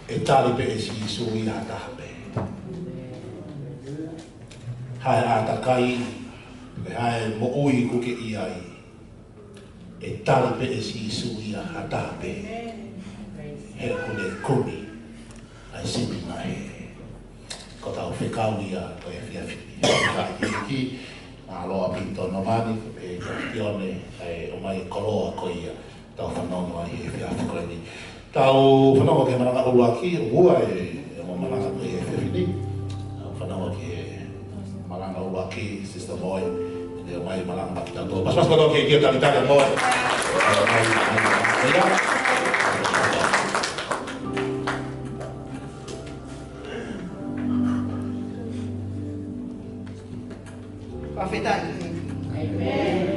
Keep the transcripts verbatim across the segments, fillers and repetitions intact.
ʻE tali pē ʻe Sīsū ia ha taha pē. Haʻi ʻātakai, pe haʻi moʻui ʻoku ke ʻi ai, ʻe tali pē ʻe Sīsū ia ha taha pē. He ʻoku ne kumi ʻa e sipi maʻa e hē. Ko ʻetau fekau ia ʻo e efiafi ni. Ka ʻi he ki, mālō ʻaupito Nomani, ko e ʻAfiona, ʻa e ʻomai e koloa ko ia. Tau fanongo ai he efiafi ko eni. Tau fanongo ki he malanga ʻuluaki, ʻoku ʻi ai e ongo malanga ko ia he efiafi ni. Tau fanongo ki he malanga ʻuluaki, Sister Moe, ʻe ʻomai e malanga maʻa kitautolu. Pasipasi kotoa ki he, ki he talitali Moe. Fakafetaʻi. ʻĒmeni.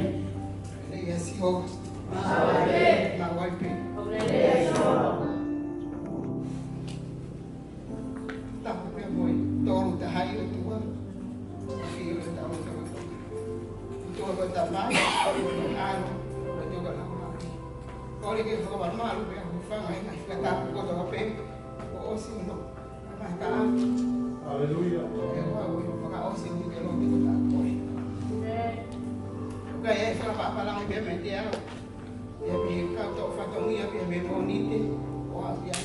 Lelei ʻa Sihova. Maʻu ai pē. Maʻu ai pē. Lelei ʻa Sihova. Tapu pē mo e tolu tahaʻi ʻOtua. Fili ʻo tau ʻOtua. ʻOtua ko e Tamai, ko e ʻAlo, ko e ʻOtua Laumālie. Kole ke fakamamalu pē ʻa e hūfanga ʻi he ngaahi fakatapu kotoa pē. ʻO ʻosi uno. Haleluia. ʻE ʻOtua, ʻoku fakaʻosi ʻa e lotu ko ē. ʻOku ʻi ai e fakapapālangi pē meiate au. ʻI he meʻa kau tō fatongia pē mei Mōnite, ʻo aʻu ki ai.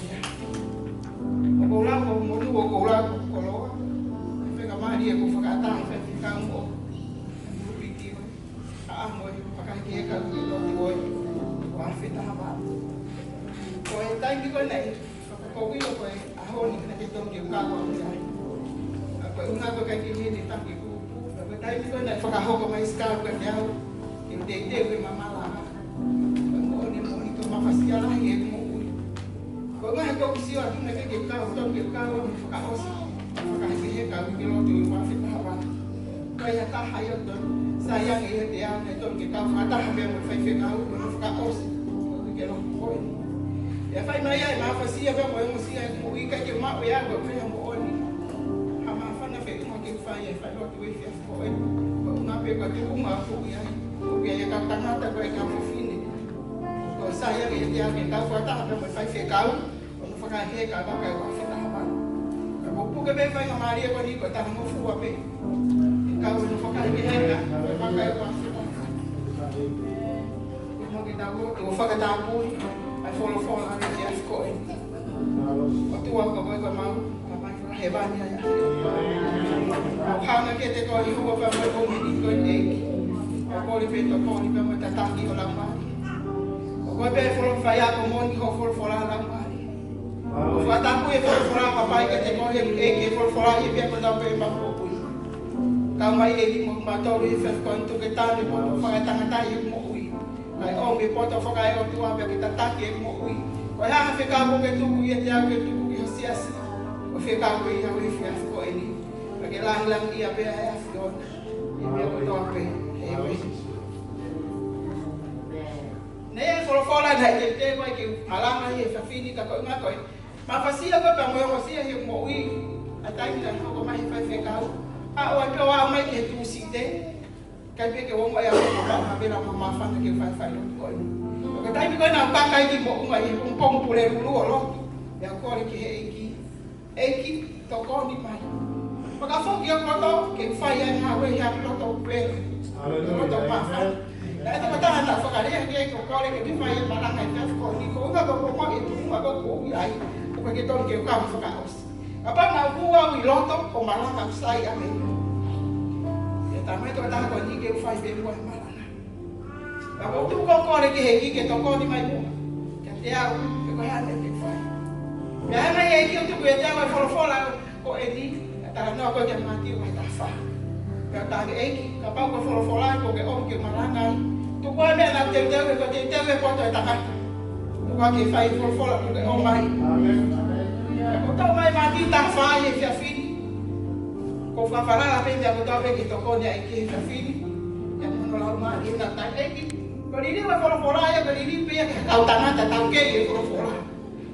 ʻOku ou lau ko e monū, ʻoku ou lau ko e koloa. Fakamālie ʻoku fakaʻatā he faifekau mo. Piki ʻo. ʻA mo e fakahekeheka ki lotu ʻo e. ʻO afe taha valu. Ko e taimi ko eni. Ko e ʻuhinga ko e ʻaho ni naʻe ʻikai ke tonu ke u kau au ia. Ko e ʻuhinga ko e ʻikai ke ne taki kupu. Ko e taimi ko ē naʻe fakahoko mai Skype kiate au. Ke u teitei ke u mamala. Ko e moʻoni, moʻoni ko e mafasia lahi ʻeku moʻui. Ko e ʻuhinga he ʻoku ou sio atu naʻe ʻikai ke u kau, tonu ke u kau au he fakaʻosi. Fakahekeheka au ki lotu ʻo e ua afe taha valu. Ko e taha ia ʻoku tonu. Sai ange ʻiate au naʻe tonu ke kau fakataha pē mo e faifekau, ʻo fakaʻosi. Ko e ke lotu ko ē. ʻE fai mai ai, mafasia pē mo e ongosia ʻeku moʻui ʻikai ke maʻu ʻe au ʻa e moʻoni. Ha māfana feʻunga ke fai e fai lotu ʻi he efiafi ko ē. Ko e ʻuhinga pē ko e tuʻunga ʻoku ou ʻi ai. ʻOku ʻi ai e kau tangata ko e kau fefine. Ko e sai ange ʻiate au ke kau fakataha pē mo e faifekau. ʻO fakahekeheka ʻa e vaka ʻe ua afe taha valu. Ka ʻoku ou puke pē faingamālie ko eni ko e talangofua pē. ʻE kau ʻo fakahekeheka ʻa e vaka ʻe ua afe taha valu. Ko e mau ke tau ʻo fakatapui ʻa e folofola ʻa e efiafi ko ē. ʻOtua ko koe ko e mau, ʻa mai fakahēvani ai. ʻOku hanga kiate koe ʻe Sihova pea mo e kōmiti ko e ʻEiki. ʻOku kole pē tokoni pea mo e tataki ʻo e Laumālie. ʻOku koe pē folo-, faiako moʻoni ho folofola Laumālie. ʻOku fakatapu e folofola ʻa e ʻEiki kiate koe ʻEiki, folofola ʻi he pea ko tau pē mapuʻopuʻi. Kau mai ʻEiki mo kimautolu he efiafi ko eni, tuku ke tau ne poto fakatangata ʻi he moʻui. Kae ʻomi e poto fakaeʻotua pea ke tataki e moʻui. Ko e hā ha fekau ʻoku ke tuku ʻiate au ke tuku ki ho siasi. Ko e fekau ko ia ʻo e efiafi ko eni. Pea ke langilangiʻia pē ʻa e ʻAfiona. ʻI he meʻa kotoa pē. ʻĒmeni. Naʻe ʻi ai e folofola naʻe teuteu mai ke u malanga ʻi he efiafi ni ka ko e ʻuhinga ko e mafasia ko ē pea mo e ongosia he moʻui ʻa e taimi naʻe hoko mai he faifekau. ʻA ʻoua pē ʻo aʻu mai ki he Tūsite. ʻIkai pē ke u ongoʻi au ko e maʻu ha vela mo ha māfana ke u fai e fai lotu ko ē. Ko e taimi ko ē naʻa ku kaka ai ki moʻunga ʻi he pongipongi Pulelulu ʻo lotu. Pea u kole ki he ʻEiki. ʻEiki, tokoni mai. Fakafoki hoku loto, ke fai ai ha ue ha loto pē. Haleluia. Loto māfana. Naʻe tokotaha naʻa fakalea ke ko kole ke fai e malanga ʻi he efiafi ko eni ko e ʻuhinga ko e ʻoku ou maʻu e tuʻunga ʻoku ou ʻi ai. ʻOku ʻikai ke tonu ke u kau fakaʻosi. Kapau naʻa ku ʻi loto ʻo malanga ʻoku sai ange. ʻE talamai tokotaha ko eni ke u fai pē muʻa e malanga. Ka ʻoku ou tuku ʻo kole ki he ʻEiki ke tokoni mai muʻa kiate au, pe ko e hā naʻe fai. Pea hanga ʻe he ʻEiki ʻo tuku ʻiate au e folofola ko eni, ʻa e talanoa ko ē kia Mātiu vahe taha fā. Pea u talaange ʻEiki, kapau ko e folofola ʻoku ke ʻomi ke malanga ai. Tuku ā e meʻa naʻa ku teuteu, he ko e teuteu e poto ʻo e tangata. Tuku ā ke fai e folofola ʻoku ke ʻomai. ʻĒmeni. Pea ko e tau mai Mātiu taha fā ʻi he efiafi ni. Ko e fakafalala pē ia ko e tau pē ke tokoni ai ki he efiafi ni. ʻIa mo hono Laumālie naʻa ku talaange ʻEiki. Ko e liliu e folofola ia, ko e liliu pē ia ki he kau tangata taukei e folofola.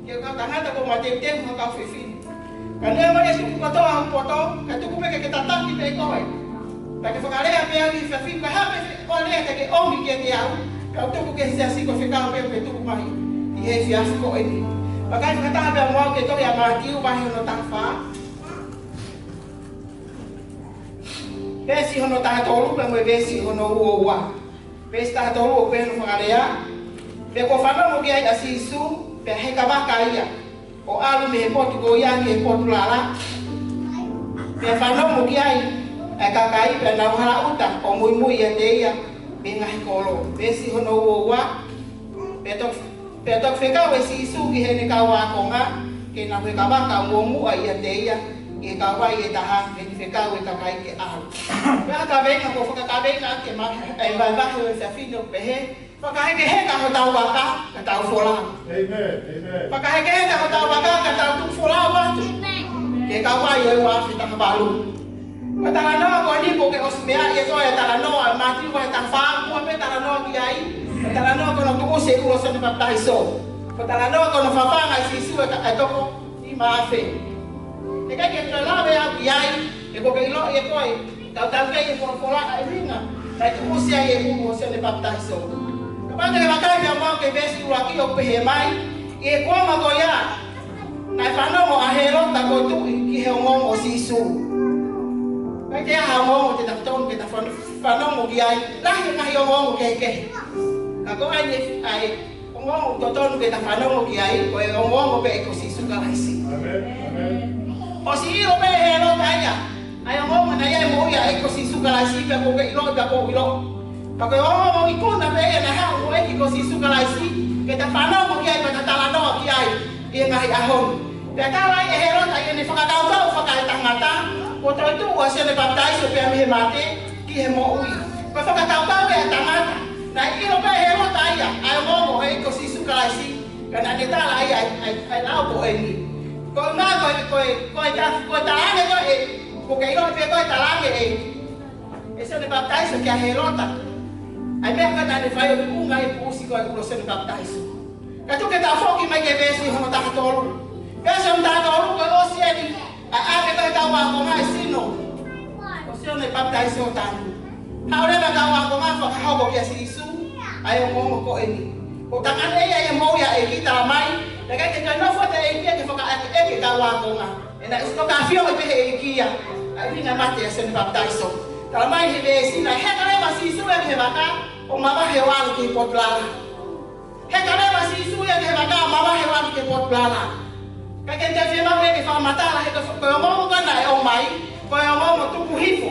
Ki he kau tangata ko e mateuteu mo e kau fefine. Ka neongo e tuku kotoa hoku poto, ka tuku pē ke ke tataki pē koe. Ka ke fakalea pē au ʻi he efiafi ni, ka hā pē ko e lea ke ke ʻomi kiate au. Ka u tuku ki he siasi ko e fekau pē ke tuku mai. ʻI he efiafi ko eni. Vakai fakataha pea mo au ki he tohi ʻa Mātiu vahe hono taha fā. Veesi hono taha tolu pea mo e veesi hono ua ua. Veesi taha tolu ʻoku pehē hono fakalea: Pea kuo fanongo ki ai ʻa Sīsū, pea heka vaka ia, ʻo ʻalu mei he potu ko ia ki he potu lala. Pea fanongo ki ai ʻa e kakai, pea nau halaʻuta ʻo muimui ʻiate ia mei he ngaahi kolo. Veesi hono ua ua. Pea toki, pea toki fekau ʻe Sīsū ki heʻene kau ākonga ke nau heka vaka ʻo muʻomuʻa ʻiate ia ʻi he kauvai ʻe taha, pea ne fekau e kakai ke ʻalu. Pea kaveinga, ko e fakakaveinga ke ma-, ʻa e vahevahe ʻo e efiafi ni ʻoku pehē: Fakahekeheka hotau vaka ka tau folau. ʻĒmeni, ʻēmeni. Fakahekeheka hotau vaka ka tau tuku folau atu ki he kauvai ʻo e ua afe taha valu. Ko e talanoa ko eni kuo ke ʻosi meaʻi ʻe koe e talanoa ʻa Mātiu vahe taha fā, ʻoku pē talanoa ki ai. Ko e talanoa ko hono tuʻusi e ulo ʻo Sione Papitaiso. Ko e talanoa ko hono fafanga ʻe Sīsū e ka-, e toko nima afe. ʻIkai ke toe lave au ki ai, he kuo ke ʻiloʻi ʻe koe, tautau ki he folofola ʻa e ʻuhinga naʻe tuʻusi ai e ulo ʻo Sione Papitaiso. Kapau te ke vakai pea mo au ki he veesi ʻuluaki, ʻoku pehē mai: ʻI he kuonga ko ia, naʻe fanongo ʻa Hēlota ko e tuʻi ki he ongoongo ʻo Sīsū. ʻIkai ke ʻi ai ha ongoongo te ta totonu ke ta fan-, fanongo ki ai, lahi e ngaahi ongoongo kehekehe. Ka ko e ʻai ni ʻa e ongoongo ʻoku totonu ke ta fanongo ki ai, ko e ongoongo pē ʻEiki ko Sīsū Kalaisi. ʻĒmeni, ʻēmeni. ʻOsi ʻilo pē ʻe Hēlota ia ʻa e ongoongo naʻe ʻi ai e moʻui ʻa e ʻEiki ko Sīsū Kalaisi, pea kuo ke ʻilo, pea kuo u ʻilo. Ka ko e ongoongo ikuna pē ia naʻe haʻu mei he ʻEiki ko Sīsū Kalaisi ke ta fanongo ki ai, pea ta talanoa ki ai ʻi he ngaahi ʻaho ni. Pea tala ai ʻe Hēlota ʻi heʻene fakakaukau fakaetangata, kuo toetuʻu ʻa Sione Papitaiso pea mei he mate ki he moʻui. Ko e fakakaukau ʻa e tangata. Naʻe ʻilo pē ʻe Hēlota ia ʻa e ongoongo ʻo e ʻEiki ko Sīsū Kalaisi, ka naʻa ne tala ai ʻa e, ʻa e, ʻa e lao ko eni. Ko e ʻuhinga ko e, ko e, ko e ta-, ko e talaange ko ē, kuo ke ʻilo pē ko e talaange ʻe, ʻe Sione Papitaiso kia Hēlota ʻa e meʻa ko ē naʻa ne fai ʻo tuʻunga ai e tuʻusi ko ē e ulo ʻo Sione Papitaiso. Ka tuku ke tau foki mai ki he veesi hono taha tolu. Veesi hono taha tolu, ko e ʻosi eni ʻa e ʻave ko ē ʻe he kau ākonga e sino ʻo Sione Papitaiso ʻo tanu. Haʻu leva e kau ākonga ʻo fakahoko kia Sīsū ʻa e ongoongo ko eni. Ko e tangata ia ʻi he moʻui ʻa e ʻEiki, talamai, naʻe ʻikai ke toe nofo atu e ʻEiki ia ke fakaʻekeʻeke e kau ākonga. He naʻe ʻosi toka afioʻi pē ʻe he ʻEiki ia ʻa e ʻuhinga e mate ʻa Sione Papitaiso. Talamai he veesi, naʻe heka leva ʻa Sīsū ia ki he vaka ʻo mavahe ʻo ʻalu ki he potu lala. Heka leva ʻa Sīsū ia ki he vaka ʻo mavahe ʻo ʻalu ki he potu lala. ʻIkai ke toe fiemaʻu ke fakamatala, he ko e ongoongo ko ē naʻe ʻomai, ko e ongoongo tuku hifo.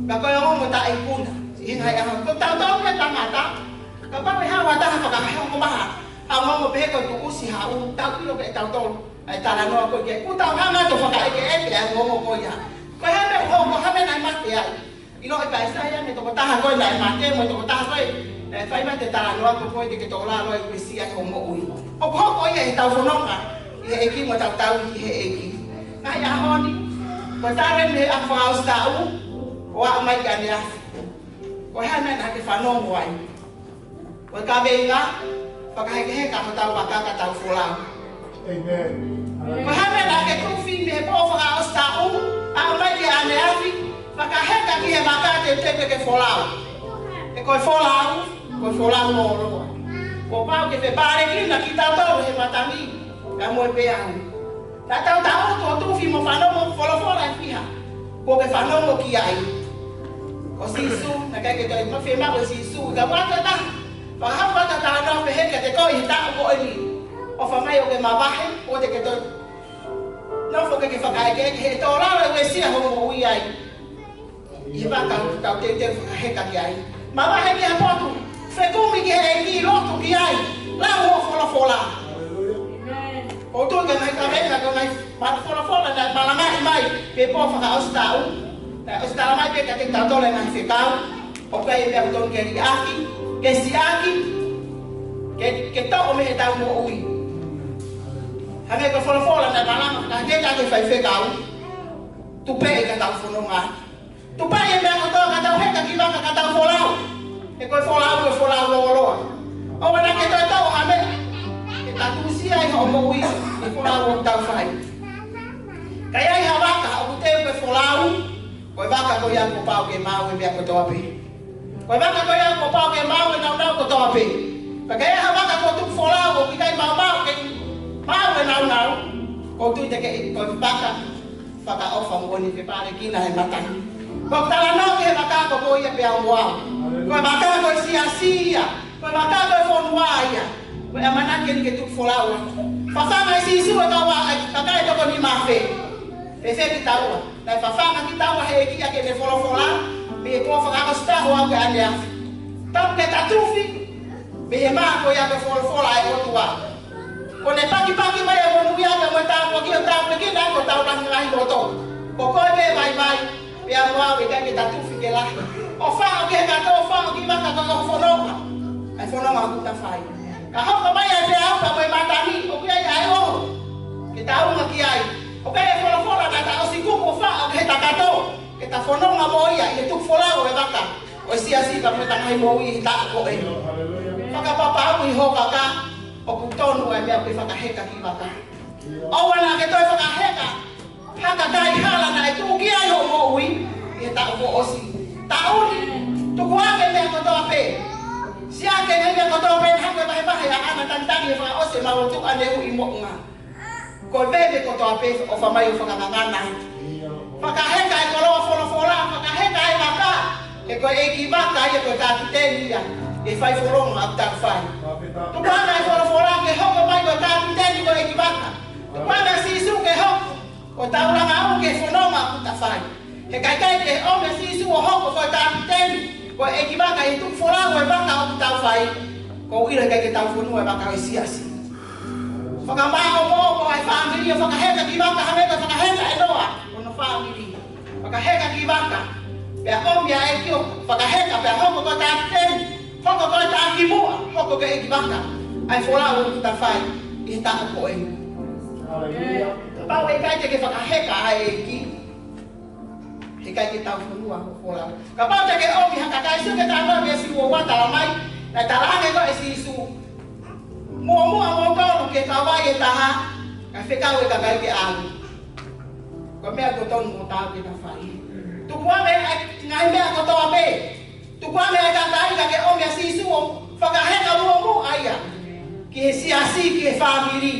Pea ko e ongoongo taʻeikuna. Siʻi hanga ʻe au, ko tautolu e tangata, kapau ʻe haʻu ha taha ʻo fakahoko mai ha ongoongo pehē ko e tuʻusi haʻu, tau ʻilo pē ʻe tautolu ʻa e talanoa ko ē ki ai. Kuo tau hanga atu ʻo fakaʻekeʻeke ʻa e ongoongo ko ia. Ko e hā e meʻa ʻoku hoko, ko e hā e meʻa naʻe mate ai. ʻIloʻi pē ʻe Saione e tokotaha ko ē naʻe mate, mo e tokotaha ko ē naʻe fai mai e talanoa ko ē te ke tō lalo ai ʻo uesia ai hoʻo moʻui. ʻOku hoko ia ʻi heʻetau fononga ki he ʻEiki mo ʻetau tauhi ki he ʻEiki. Ngaahi ʻaho ni, ko e talu eni e ʻaho fakaʻosi taʻu, ʻo aʻu mai ki ʻaneafi. Ko e hā e meʻa naʻa ke fanongo ai? Ko e kaveinga, fakahekeheka hotau vaka ka tau folau. ʻĒmeni. Ko e hā e meʻa naʻa ke tufi mei he pō fakaʻosi taʻu, aʻu mai ki ʻaneafi, fakaheka ki he vaka, teuteu ke ke folau. He ko e folau, ko e folau lōloa. Kuo pau ke fepālekina kitautolu he matangi, kae mo e peau. Naʻa tau tangutu ʻo tufi mo fanongo ki he folofola ʻe fiha kuo ke fanongo ki ai. Ko Sīsū, naʻe ʻikai ke toe fiemaʻu ʻe Sīsū ia ke ʻoatu ha taha ʻo fakahoko atu ha talanoa pehē kiate koe ʻi he taʻu ko eni. ʻOfa mai ʻo ke mavahe, ʻoua te ke toe nofo ke ke fakaʻekeʻeke, he ʻe tō lalo e uesia hoʻo moʻui ai. ʻI he vaka ʻoku tau teuteu fakaheka ki ai. Mavahe ki ha potu, fekumi ki he ʻEiki, lotu ki ai, lau hoʻo folofola. ʻOku ou tui ko e ngaahi kaveinga, ko e ngaahi ma-, folofola naʻe malangaʻi mai mei he pō fakaʻosi taʻu, naʻe ʻosi talamai pē kiate kitautolu e ngaahi fekau, ʻoku ʻi ai e meʻa ʻoku totonu ke liʻaki, ke siʻaki, ke, ke toʻo mei heʻetau moʻui. Hangē ko e folofola naʻe malanga, naʻe hangē ko e faifekau, tupeʻi ka tau fononga. Tupeʻi e meʻa kotoa ka tau heka ki vaka ka tau folau. He ko e folau, ko e folau lōloa. ʻOua naʻa ke toe toʻo ha meʻa ke ta tuʻusi ai hoʻo moʻui, e folau ʻoku tau fai. Ka ʻi ai ha vaka ʻoku teu ke folau, ko e vaka ko ia kuo pau ke maʻu e meʻa kotoa pē. Ko e vaka ko ia kuo pau ke maʻu e nāunau kotoa pē. Ka ʻi ai ha vaka kuo tuku folau ʻoku ʻikai maumau ke Pau e naunau, ʻoku ou tui te ke ʻi ko e vaka fakaʻofa moʻoni, fepālekina he mata. Ko e talanoa ki he vaka ko ia pea mo au. Ko e vaka ko e siasi ia. Ko e vaka ko e fonua ia. Ko e ʻamanaki eni ke tuku folau. Fafanga ʻe Sīsū e kau vaʻe, kakai toko nima afe. Fēfē kitaua? Naʻe fafanga kitaua ʻe he ʻEiki ʻaki ʻene folofola, mei he pō fakaʻosi taha ʻo aʻu ki he ʻaneafi. Tapu ke ta tufi mei he mā ko ia ko e folofola ʻa e ʻOtua. Ko ʻene pakipaki mai e monūʻia pea mo e tāpuaki ʻo tāpuekina ʻaki hotau ngaahi loto. Ko koe pē vaivai, pea mo au, ʻikai ke ta tufi ke lahi. ʻO faʻo ki he kato, ʻo faʻo ki vaka ko e fononga. ʻA e fononga ʻoku ta fai. Ka hoko mai ʻa e peau pea mo e matani, ʻoku ʻi ai ʻa e ʻoho ke ta ʻunga ki ai. ʻOku ʻi ai e folofola naʻa ta ʻosi kupu ʻo faʻo ki he takato, ke ta fononga mo ia ʻi he tuku folau ʻo e vaka ʻo e siasi pea mo ʻeta ngaahi moʻui ʻi he taʻu ko eni. Fakapapauʻi ho vaka, ʻoku tonu ʻa e meʻa ke fakaheka ki vaka. ʻOua naʻa ke toe fakaheka ha kakai hala naʻe tuʻu ki ai hoʻo moʻui ʻi he taʻu kuo ʻosi. Taʻu ni, tukuange e meʻa kotoa pē. Siʻaki e meʻa kotoa pē, naʻa ke vahevahe ʻa ʻAna Tanitani he fakaʻosi ʻemau lotu ʻaneuhu ʻi Moʻunga. Ko e veve kotoa pē ʻofa mai ʻo fakangangana. Fakaheka e koloa folofola, fakaheka e vaka. He ko e ʻeiki vaka ia, ko e kapiteni ia ʻi he fai fononga ʻoku tau fai. Tukuange e folofola ke hoko mai ko e kapiteni ko e ʻeiki vaka. Tukuange ʻa Sīsū ke hoko ko e taulanga ʻo e fononga ʻoku ta fai. He ʻikai ke ʻomi ʻa Sīsū ʻo hoko ko e kapiteni, ko e ʻeiki vaka ʻi he tuku folau ʻo e vaka ʻoku tau fai, ʻoku ou ʻilo ʻikai ke tau fonua e vaka ʻo e siasi. Fakamāʻopoʻopo ʻa e fāmili ʻo fakaheka ki vaka, hangē ko e fakaheka ʻe Noa hono fāmili. Fakaheka ki vaka, pea ʻomi ʻa e ʻEiki ʻo fakaheka, pea hoko ko e kapiteni, hoko ko e taki muʻa, hoko ko e ʻeiki vaka ʻa e folau ʻoku ta fai ʻi he taʻu ko eni. Haleluia. Kapau ʻe ʻikai te ke fakaheka ʻa e ʻEiki, he ʻikai ke tau fonua hoʻo folau. Kapau te ke ʻomi ha kakai, sio ki he talanoa ʻa e veesi ua ua, talamai, naʻe talaange ko ē ʻe Sīsū, muʻomuʻa moutolu ki he kauvai ʻe taha, kae fekau e kakai ke ʻalu. Ko e meʻa totonu mo taau ke ta fai. Tukuange ʻa e ngaahi meʻa kotoa pē. Tukuange ʻa e kakai ka ke ʻomi ʻa Sīsū ʻo fakaheka muʻomuʻa ia ki he siasi, ki he fāmili,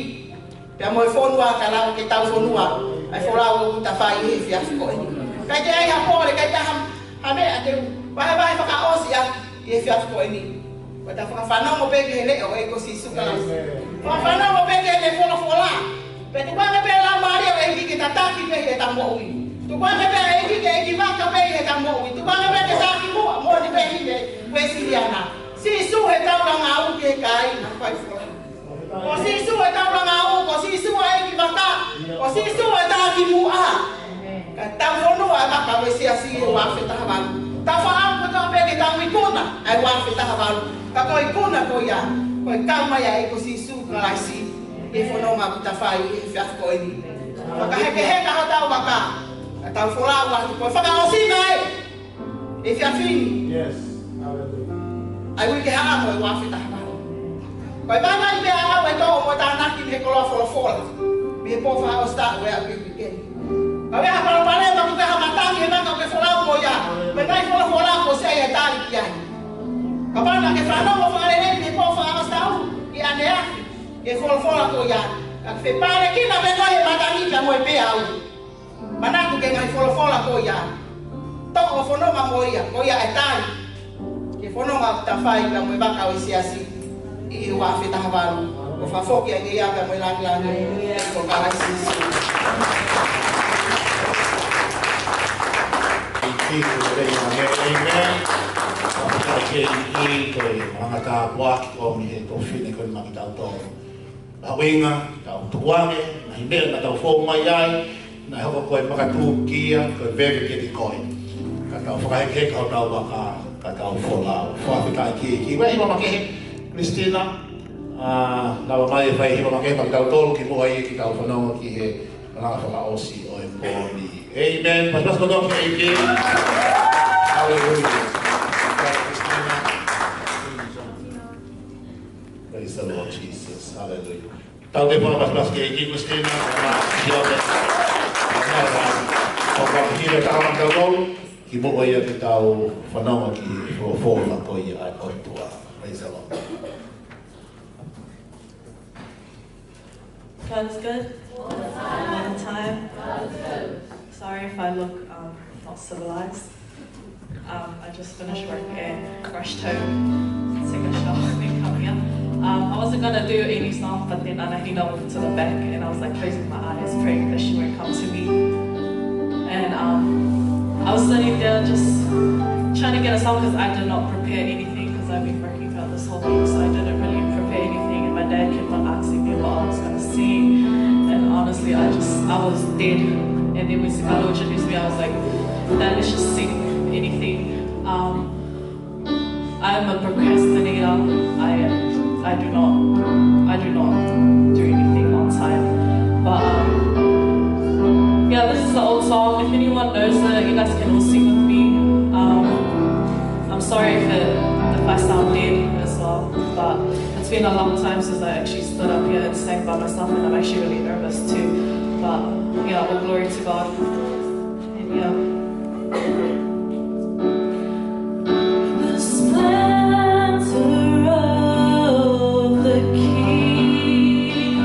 pea mo e fonua, ka lava ke tau fonua ʻa e folau ʻoku ta fai he efiafi ko eni. ʻIkai ke ʻi ai ha pole, ʻikai ke ʻi ai ha, ha meʻa te u vahevahe fakaʻosi ʻaki he efiafi ko eni. Ko ʻeta fakafanongo pē ki he leʻo ʻo e ʻEiki ko Sīsū Kalaisi. Amen. Fakafanongo pē ki heʻene folofola. Pea tukuange pē Laumālie ʻo e ʻEiki ke tataki pē heʻeta moʻui. Tukuange pē ʻEiki ke ʻeiki vaka pē heʻeta moʻui. Tukuange pē ke taki muʻa, moʻoni pē ʻi he Uēsiliana. Sīsū he taulanga ʻo e kāinga fai folau. Ko Sīsū he taulanga ʻo e, ko Sīsū ʻa e ʻeiki vaka, ko Sīsū ʻa e taki muʻa. Ka tau fonua ʻa e vaka ʻo e siasi ʻi he ua afe taha valu. Tau faʻa kotoa pē ke tau ikuna ʻa e ua afe taha valu. Ka ko e ikuna ko ia, ko e kau mai ʻa e ʻEiki ko Sīsū Kalaisi ʻi he fononga ʻoku ta fai he efiafi ko eni. Fakahekeheka hotau vaka, ka tau folau atu, ko e fakaʻosi mai ʻa e efiafi ni. Yes. Hallelujah. ʻA e uike haʻamo ʻo e ua afe taha valu. Ko e vaivai pē ʻa au ʻe toʻo mo tānaki mei he koloa folofola mei he pō fakaʻosi taha ʻo aʻu ki he uike ni. Ka ʻi ai ha palopalema, ʻoku ʻi ai ha matangi he vaka ʻoku ke folau mo ia, mo e ngaahi folofola kuo ʻosi ʻi ai e tali ki ai. Kapau naʻa ke fanongo fakalelei mei he pō fakaʻosi taha ʻi ʻaneafi ki he folofola ko ia, ka ke fepālekina pē koe he matangi pea mo e peau. Manatu ki he ngaahi folofola ko ia. Toʻo fononga mo ia, ko ia e tali ki he fononga ʻoku ta fai pea mo e vaka ʻo e siasi ʻi he ua afe taha valu. ʻO fakafoki ange ia pea mo e lāngilangi ko Kalaisi Sīsū. Thank you, amen. Thank you, ko e anga tāpuaki ko eni he tofiʻa ko eni maʻa kitautolu. Mahuʻinga, tau tukuange, ngaahi meʻa naʻa tau fou mai ai, naʻe hoko ko e makatūkia, ko e veve kiate koe. Ka tau fakahekeheka hotau vaka, ka tau folau. Fakafetaʻi ki he ʻEiki. Ko e hiva makehe, Christina, ʻa, lava mai e fai hiva makehe maʻa kitautolu, kimuʻa ia ke tau fanongo ki he malanga fakaʻosi ʻo e pō ni. Amen. Pasipasi kotoa ki he ʻEiki. Hallelujah. Christina. Praise the Lord Jesus. Hallelujah. Tau toe fakapasipasi ki he ʻEiki, Christina, ma sio te. Ko ka hile tau ma tau, kimuʻa ia ke tau fanongo ki he folofola ko ia ʻa e ʻOtua. Praise the Lord. God is good. All the time. Sorry if I look, um, not civilized. Um, I just finished work and rushed home, took a shower, then come here. Um, I wasn't gonna do any song, but then Anahina walked to the back, and I was, like, closing my eyes, praying that she won't come to me. And, um, I was sitting there just trying to get a song 'cause I did not prepare anything 'cause I've been working throughout this whole week, so I didn't really prepare anything. And my dad kept on asking me what I was gonna sing, and honestly, I just, I was dead. And then when Sikalo introduced me, I was like, "Dad, let's just sing anything." Um, I'm a procrastinator. I am. I do not. I do not do anything on time. But, um, yeah, this is an old song. If anyone knows it, you guys can all sing with me. Um, I'm sorry if it, if I sound dead as well, but it's been a long time since I actually stood up here and sang by myself, and I'm actually really nervous too. But yeah, all glory to God. And yeah. The splendor of the King,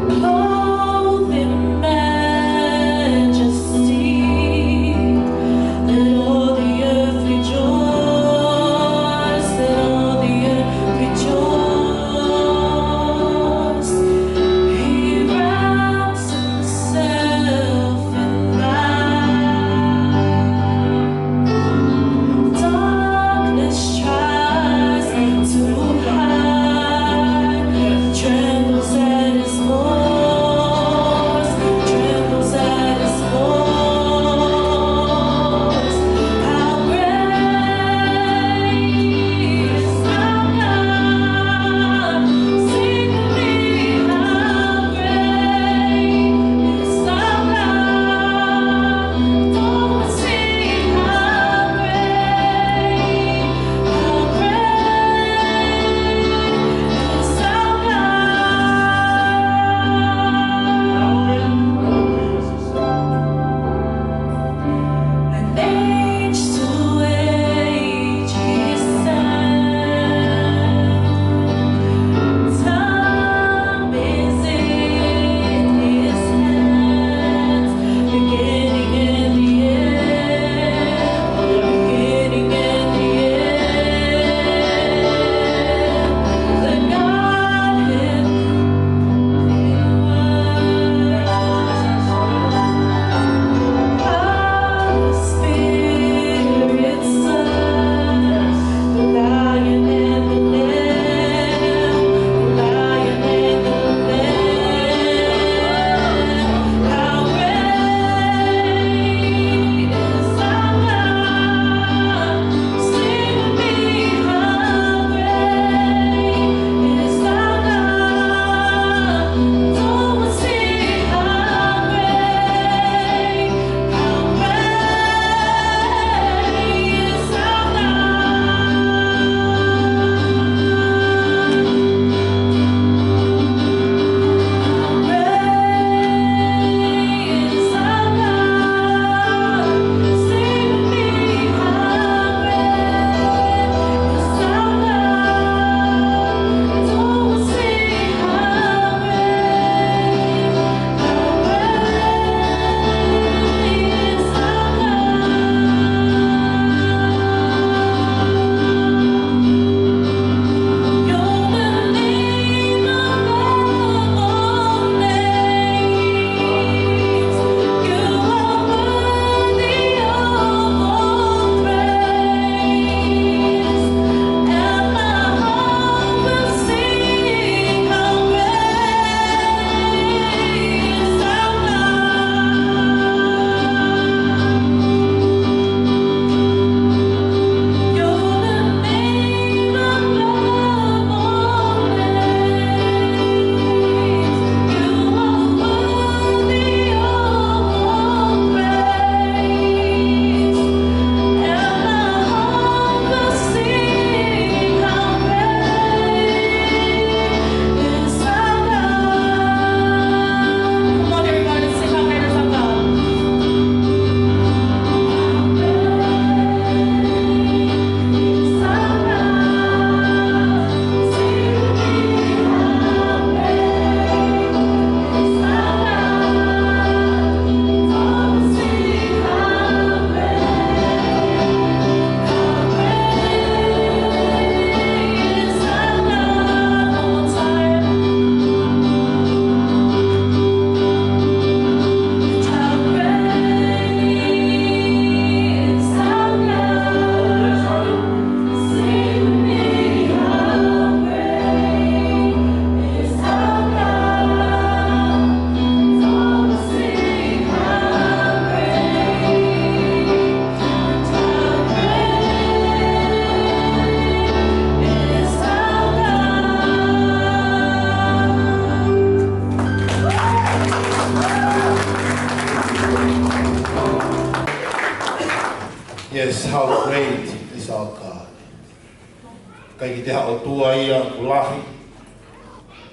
clothed in majesty. Let all the earth rejoice, let all the earth rejoice. He wraps himself That's how great is our God. ʻIkai ke toe ʻOtua ia ʻoku lahi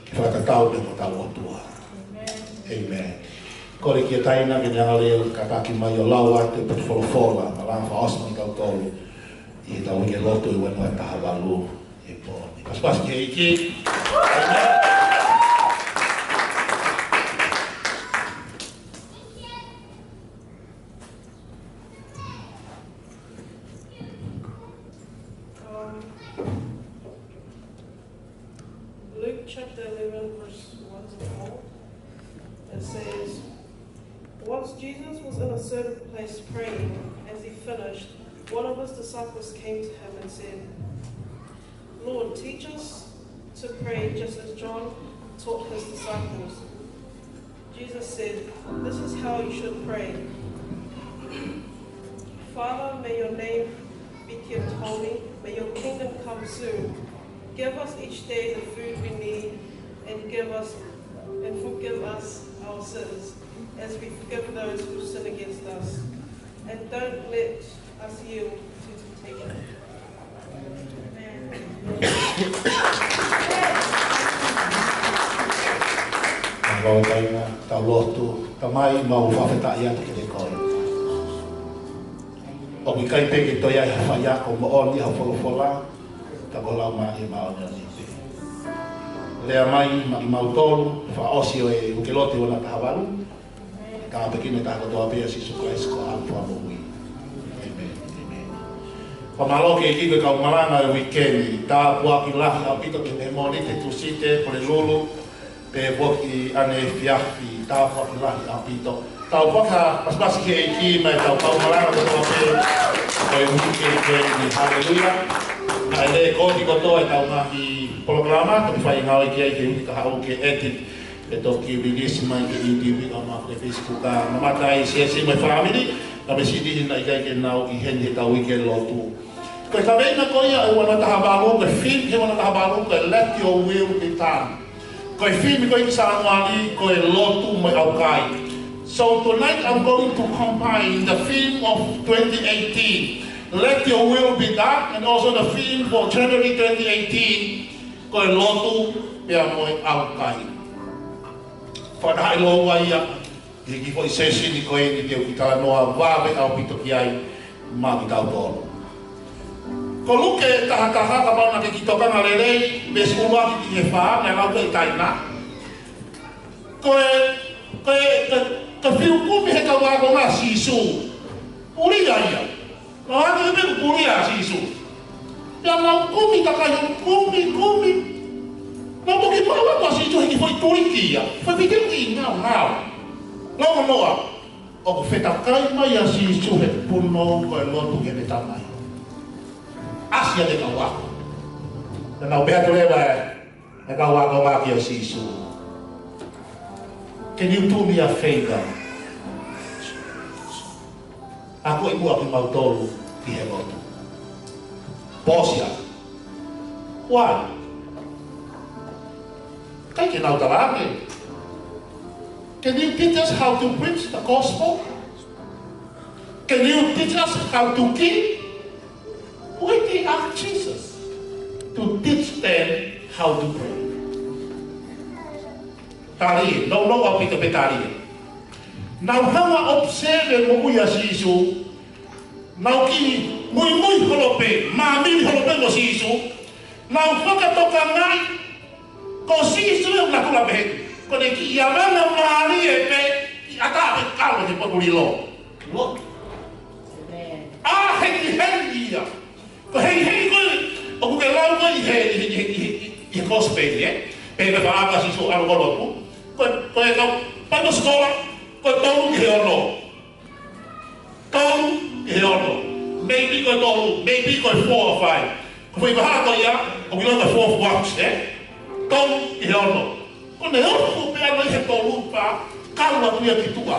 ke fakatatau mo hotau ʻOtua. Amen. Kole kia Taina ke ne hanga ʻo kātaki mai ʻo lau atu e potu folofola, mo e langa fakaʻosi maʻa kitautolu ʻi heʻetau uike lotu ʻo e ua noa taha valu ʻi he pō ni. Pasipasi ki he ʻEiki. Amen. Um, Luke chapter eleven, verse one to four. It says, "Once Jesus was in a certain place praying. As he finished, one of his disciples came to him and said, 'Lord, teach us to pray just as John taught his disciples.' Jesus said, 'This is how you should pray. Father, may your name be kept holy. May your kingdom come soon. Give us each day the food we need, and give us, and forgive us our sins, as we forgive those who sin against us. And don't let us yield to temptation.'" Mālō Taina, tau lotu. Tamai, mau fakafetaʻi atu kiate koe. ʻOku ʻikai pē ke toe ʻi ai ha faiako moʻoni ʻi hoʻo folofola, ka ko e Laumālie Māʻoniʻoni pē. Lea mai maʻa kimautolu, fakaʻosi ʻo e uike lotu ʻo e ua noa taha valu. Ka pe kine ta kotoa pē ʻia Sīsū Kalaisi ko homau Fakamoʻui. Amen. Amen. Fakamālō ki he ʻEiki ko e kau malanga ʻo e uike ni, tāpuaki lahi ʻaupito ki he Mōnite, Tūsite, Pulelulu, pea foki ʻaneefiafi, tāpuaki lahi ʻaupito. Tau fakapasipasi ki he ʻEiki mo ʻetau kau malanga kotoa pē ʻo e uike ko eni. Haleluia. Naʻe lēkooti kotoa ʻetau ngaahi polokalama, toki fai ngāue ki ai ki he uike kahaʻu ke edit. Pea toki release mai ki he YouTube, ka mo e Facebook, ka mamata ai siasi mo e fāmili, ka me sini na ʻikai ke nau ʻi heni heʻetau uike lotu. Ko e kaveinga ko ia ʻo e ua noa taha valu, ko e theme he ua noa taha valu, ko e Let Your Will Be Done. Ko e theme ko ē ki Sānuali, ko e lotu mo e ʻaukai. So tonight I'm going to combine the theme of twenty eighteen, Let Your Will Be Done, and also the theme for January twenty eighteen, ko e lotu pea mo e ʻaukai. Fakataha ʻi loua ia, ʻi he kiʻi foʻi session ko eni te u kiʻi talanoa vave ʻaupito ki ai maʻa kitautolu. Ko Luke taha taha, kapau naʻa ke kiʻi tokanga lelei, veesi ʻuluaki ki he fā, naʻe lau ʻe Taina. Ko e, ko e, ko e, ko e fiu kumi he kau ākonga ʻa Sīsū. Puli ia ia. Nau ʻai pē ʻoku puli ʻa Sīsū. Pea nau kumi, takai ʻo kumi, kumi. Nau toki maʻu atu ʻa Sīsū he kiʻi foʻi tuliki ia. Foʻi fiteuki ngau ngau. Nau noa. ʻOku fetakai mai ʻa Sīsū he punou ko e lotu ki heʻene Tamai. ʻAsi ʻa e kau ako. Pea nau pehē atu leva ʻe e kau ākonga kia Sīsū, "Can you do me a favor? Akoʻi muʻa kimautolu ʻi he lotu." Pause ia. Why? ʻIkai ke nau tala ange, "Can you teach us how to preach the gospel? Can you teach us how to give?" Why they ask Jesus to teach them how to pray? Tali ē, nau nau ʻaupito pē tali ē. Nau hanga ʻo observe e moʻui ʻa Sīsū. Nau kiʻi muimui holo pē, māmili holo pē mo Sīsū. Nau fakatokangaʻi ko Sīsū ʻoku na kula pehē, ko ʻene kiʻi avanga mālie pē, kiʻi ʻatā pē kalo he potu lilo. Lo. ʻA, hengihengi ia. Ko e hengihengi ko ē ʻoku ke lau ko ē ʻi he, ʻi he, ʻi he, ʻi he, ʻi he Kosipeli, ē? Pea ko e fakaʻamu ʻa Sīsū ʻalu ki lotu. Ko e, ko e kau Bible scholar, ko e tolu ki he ono. Tolu ki he ono. Maybe ko e tolu, maybe ko e four or five. Ko e foʻi vahaʻa ko ia, ʻoku ʻiloa ko e four, four, ē? Tolu ki he ono. Ko ʻene hoko pē ʻana ʻi he tolu pea kalo atu ia ki tuʻa.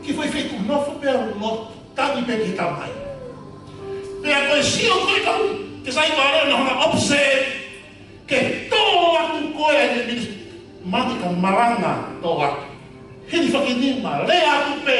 Kiʻi foʻi feituʻu nofo pē ʻo lotu, tangi pē ki he Tamai. Pea ko e sio ko ē kau, ke sai pale na hanga ʻo observe, ke tō atu ko ē ʻene ministry, mate ka malanga tō atu. Hili fakinima, lea atu pē.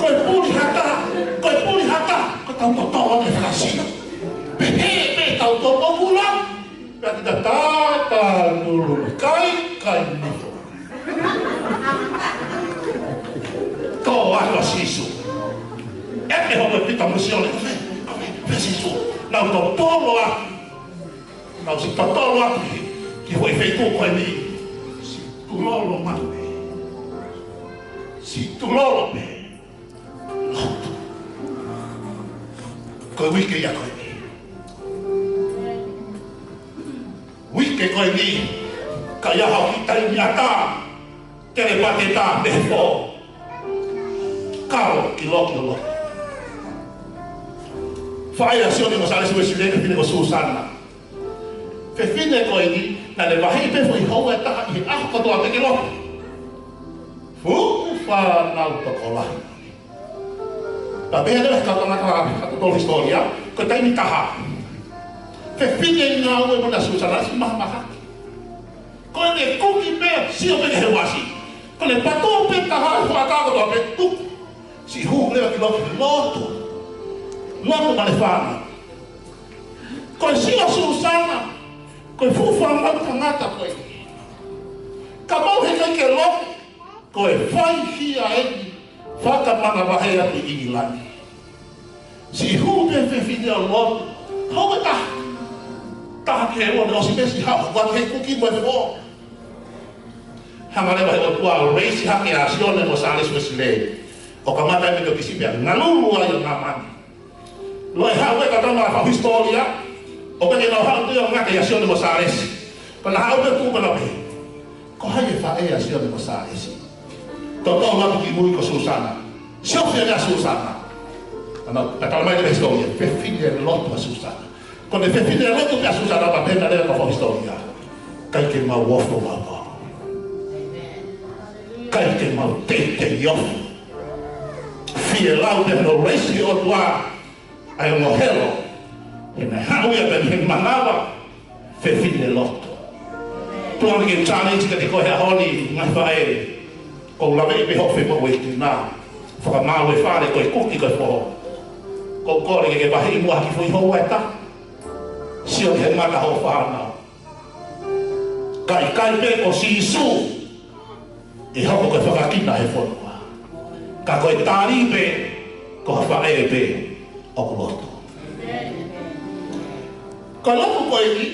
Ko e puli hata, ko e puli hata, ko ʻetau totolo ke fakasino. Pehē pē ʻetau totolo kula, pea kita tata nulu kai, kai nifo. Tō atu ʻa Sīsū. ʻE pehē hono pita mo Sione, pehē, pehē Sīsū, nau totolo atu. Nau ʻosi totolo atu ki, ki he foʻi feituʻu ko eni. Siʻi tulolo mai pē. Siʻi tulolo pē. Ko e uike ia ko eni. Uike ko eni, ka ʻi ai ha kiʻi taimi ʻatā, telepaketa mei he fō. Kalo ki loki ʻo lotu. Faʻē ʻa Sione mo Sālesi Uēsilē, fefine ko Susana. Fefine ko eni, naʻá ne vaheʻi pē foʻi houa ʻe taha ʻi he ʻaho kotoa pē ke lotu. Fuʻu fānau tokolahi. Pea pehē leva ʻe he kau tangata fakatotolo hisitōlia, ko e taimi taha, fefine ngāue mo ʻena Susana, siʻi mahamahaki. Ko ʻene kuki pē, sio pē ki he uasi. Ko ʻene patō pē taha, ʻi he hoʻatā kotoa pē, tuku. Siʻi hū leva ki lotu, lotu. Lotu maʻane fānau. Ko e sio ʻa Susana, ko e fuʻu fānau tangata ko ē. Kapau heʻikai ke lotu, ko e fai hia eni fakamanavahē atu ʻi ʻIngilani. Siʻi hū pē fefine ʻo lotu. Houa ʻe taha. Taha ki he ua, ne ʻosi pē siʻi hao. Ua ki he kuki mo e fō. Hanga leva ʻe he ʻOtua ʻo raise hake ʻa Sione mo Sālesi Uēsilē. ʻO kamata ʻi he Metotisi pea ngalulu ai ʻo nāmani. Loi haʻu e kau tangata fakahisitōlia, ʻo pehē ke nau haʻu atu ʻo ngata ʻia Sione mo Sālesi. Pea nau haʻu pē tuʻu pea nau pehē, ko hai e faʻē ʻa Sione mo Sālesi? Totolo atu ki mui ko Susana. Sio pē kia Susana. Ana, pea talamai ʻe he hisitōlia, fefine lotu ʻa Susana. Ko ʻene fefine lotu pē ʻa Susana, pea pehē leva ʻe he kau fakahisitōlia, ʻikai ke mau ofo mautolu. ʻIkai ke mau teitei ofo. Fie lau pē hono raise ʻe he ʻOtua ʻa e ongo helo, he naʻe haʻu ia pē mei he manava fefine lotu. Tuku ke challenge kiate koe he ʻaho ni, ngaahi faʻē, ʻoku ou laveʻi pē hoʻo femoʻuekina. Fakamaau e fale, ko e kuki ko e fō. ʻOku ou kole ke ke vaheʻi muʻa ha kiʻi foʻi houa ʻe taha. Sio ki he mata hoʻo fānau. Ka ʻikai pē ko Sīsū ʻe hoko ko e fakakina he fonua. Ka ko e tali pē, ko ha faʻē pē ʻoku lotu. Ko e lotu ko eni,